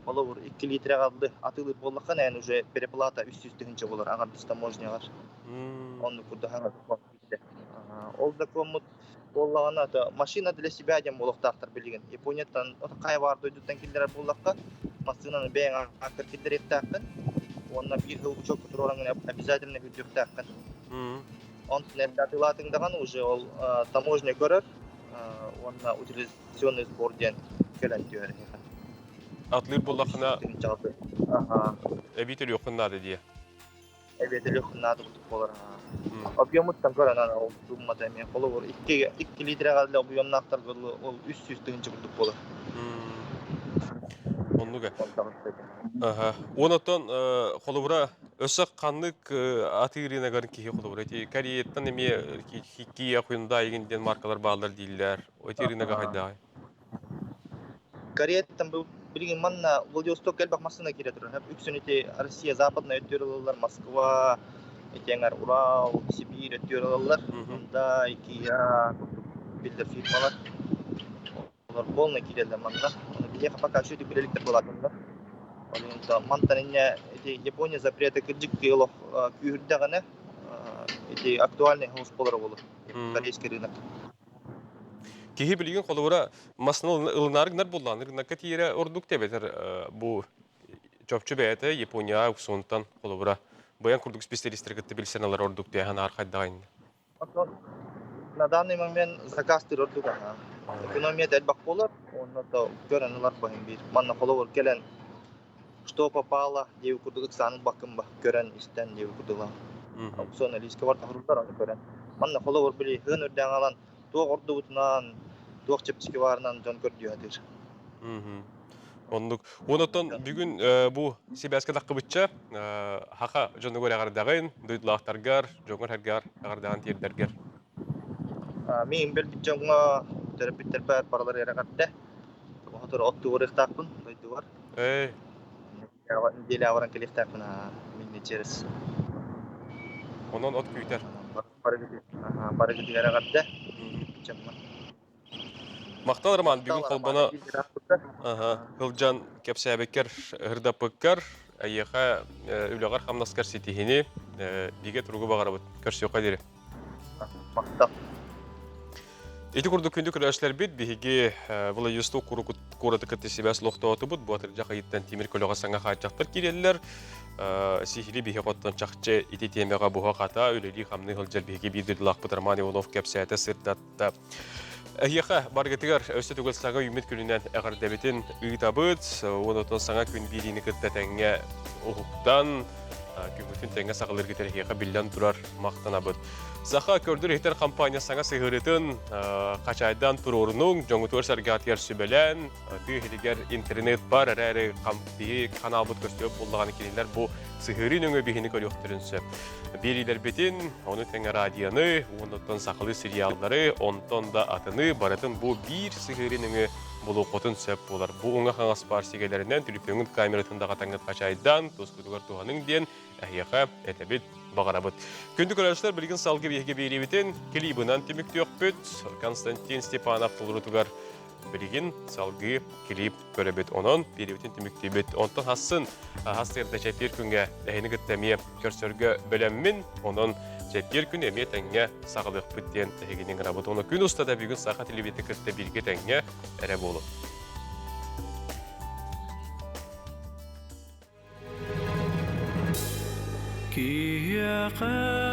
V: холобур, 2 литр аҕалды атыылыыр буоллаххына, эн уже переплата 300 тыһыынча буолар аҥардас таможняҕар. Оннук курдук хаҥа закон киирдэ. Ол закоммут буоллаҕына, это машина для себя диэн буолуохтаахтар билигин. Японияттан хайа баар дойдуттан киллэрэр буоллахха, массыынаны бэйэҥ ааккар киллэриэхтээххин уонна биир сыл учуокка туруораҥҥын обязательно үрдүөхтээххин. Онтон эрдэ атыылаатыҥ даҕаны уже ол таможня көрөр уонна утилизационный сбор диэн кэлэн түһэр эһиэхэ.
A: Атылыыр буоллаххына эбии төлүөххүн наада дии.
V: Эбиэтэлиэх наада курдук буолар. Объемуттан көрөн аны ол суммата эмиэ холобур 2 литрэҕэ объемнаахтарга ол 300 тыһыынча курдук буолар.
A: Оннуга. Аха. Онотон холобура өссө ханнык атыырынагар киһи холобура ити Кореяттан эмиэ Kia Hyundai игин диэн маркалар бааллар дииллэр. Ити рынога хайдаҕай?
V: Кореяттан билигин манна Владивосток элбэх массыына киирэ турар. Үксүн ити Россия западная өттүгэр ылаллар, Москва, ити эҥэр Урал, Сибиир өттүгэр ылаллар. Hyundai, Kia курдук биллэр фирмалар. Олор полный киирэллэр манна. Оны биһиэхэ пока үчүгэй билэликтэр буолаатыннар. Ол мантан инньэ ити Япония запреты кырдьык олох күүһүрдэҕинэ ити актуальный хаус буолар буолуо. Корейский рынок.
A: Киһи билигин холобура массыына ылынаары гынар буоллаҕына рынокка тиийэрэ ордук да эбэтэр бу чопчу бэйэтэ Япония аукционтан холобура быйаҥ курдук специалистары кытта билсэн ылар ордук диэһэн аар хайдаҕа иннэ.
V: На данный момент заказтыыр ордук аһаа. Экономия элбэх буолар, онно то көрөн ылар баһын биир. Манна холобур кэлэн что попало диэби курдук ыксаанын баккын ба көрөн истэн диэби курдук аукцион лиискэ бар тахырдар ону көрөн. Манна холобур били хыын үрдээн алан туох ордубутунан, туох чэпчэки баарынан дьон көрдүү сатыыр.
A: Оннук. Онотон бүгүн бу сибээскэ таххыбычча хаха дьонугар эҕэрдэҕин, дойдулаахтаргар, дьоҥҥор-сэргэҕэр эҕэрдэҕин тиэрдэргэр.
V: Мин билбит дьоҥҥо төрөппүттэрбэр барылар эҕэрдэ. Оһотор оттуу барыахтаахпын дойдубар.
A: Эй.
V: Неделя баран кэлиэхтээхпин минни через.
A: Онон от күүтэр.
V: Барыгытыгар эҕэрдэ. Дьоммун.
A: Махтал Роман, бүгүн холбоно сылдьан кэпсээбиккэр, ырдаппыккар, эйиэхэ үлэҕэр-хамнаскар ситиһини, бигэ туругу баҕарабыт. Көрсүөххэ диэри.
V: Махтал.
A: Ити курдук күндү көрөөччүлэрбит биһиги Владивосток куораты кытта сибээс олохтоотубут. Бу атырдьах ыйыттан тимир көлөҕө саҥа хааччахтар киирэллэр. Сиһили биһиги оттон чахчы ити тиэмэҕэ буһа-хата үлэлии-хамныы сылдьар биһиги биир дойдулаахпыт Роман Иванов кэпсээтэ, сырдатта. Эһиэхэ баргытыгар өссө төгүл саҥа үүммүт күнүнэн эҕэрдэбитин ыытабыт. Уон отон саҥа күн биэриини кытта тэҥҥэ уһуктан, Күҥҥүтүн тэҥҥэ саҕалыыргыт эһиэхэ биллэн турар махтанабыт. Саха көрдөр-иһитэр компания саҥа сыһыарытын хачайдаан туруорунуҥ, дьоҥутугар сэргэҕитигэр сүбэлээн, тыа иһигэр интернет бар эрээри биһи каналбыт көстүбэт буоллаҕына кинилэр бу сыһыарыы нөҥүө биһини көрүөхтэрин сөп. Биэриилэрбитин, ону тэҥэ радионы, уоннаттан сахалыы сериаллары, онтон да атыны барытын бу биир сыһыарыы нөҥүө булуоххутун сөп буолар. Бу уҥа-хаҥас баар сигэлэринэн түлүпүөҥҥүт камератын даҕатаҥҥыт хачайдаан, тускутугар туһаныҥ диэн эһиэхэ этэбит, баҕарабыт. Күндү көрөөччүлэр, билигин салгыы биһиги биэриибитин клибынан түмүктүөхпүт. Константин Степанов толорутугар билигин салгыы клип көрөбүт. Онон биэриибитин түмүктүүбүт. Онтон хассын хас сырда чэппиэр күҥҥэ эһини кытта эмиэ көрсөргө бэлэммин. Онон чэппиэр күн эмиэ тэҥҥэ саҕалыахпыт диэн эһигини ыҥырабыт. Ону күн устата бүгүн саха телевизиятын кытта бииргэ тэҥҥэ эрэ буолун.
E: Киһиэхэ.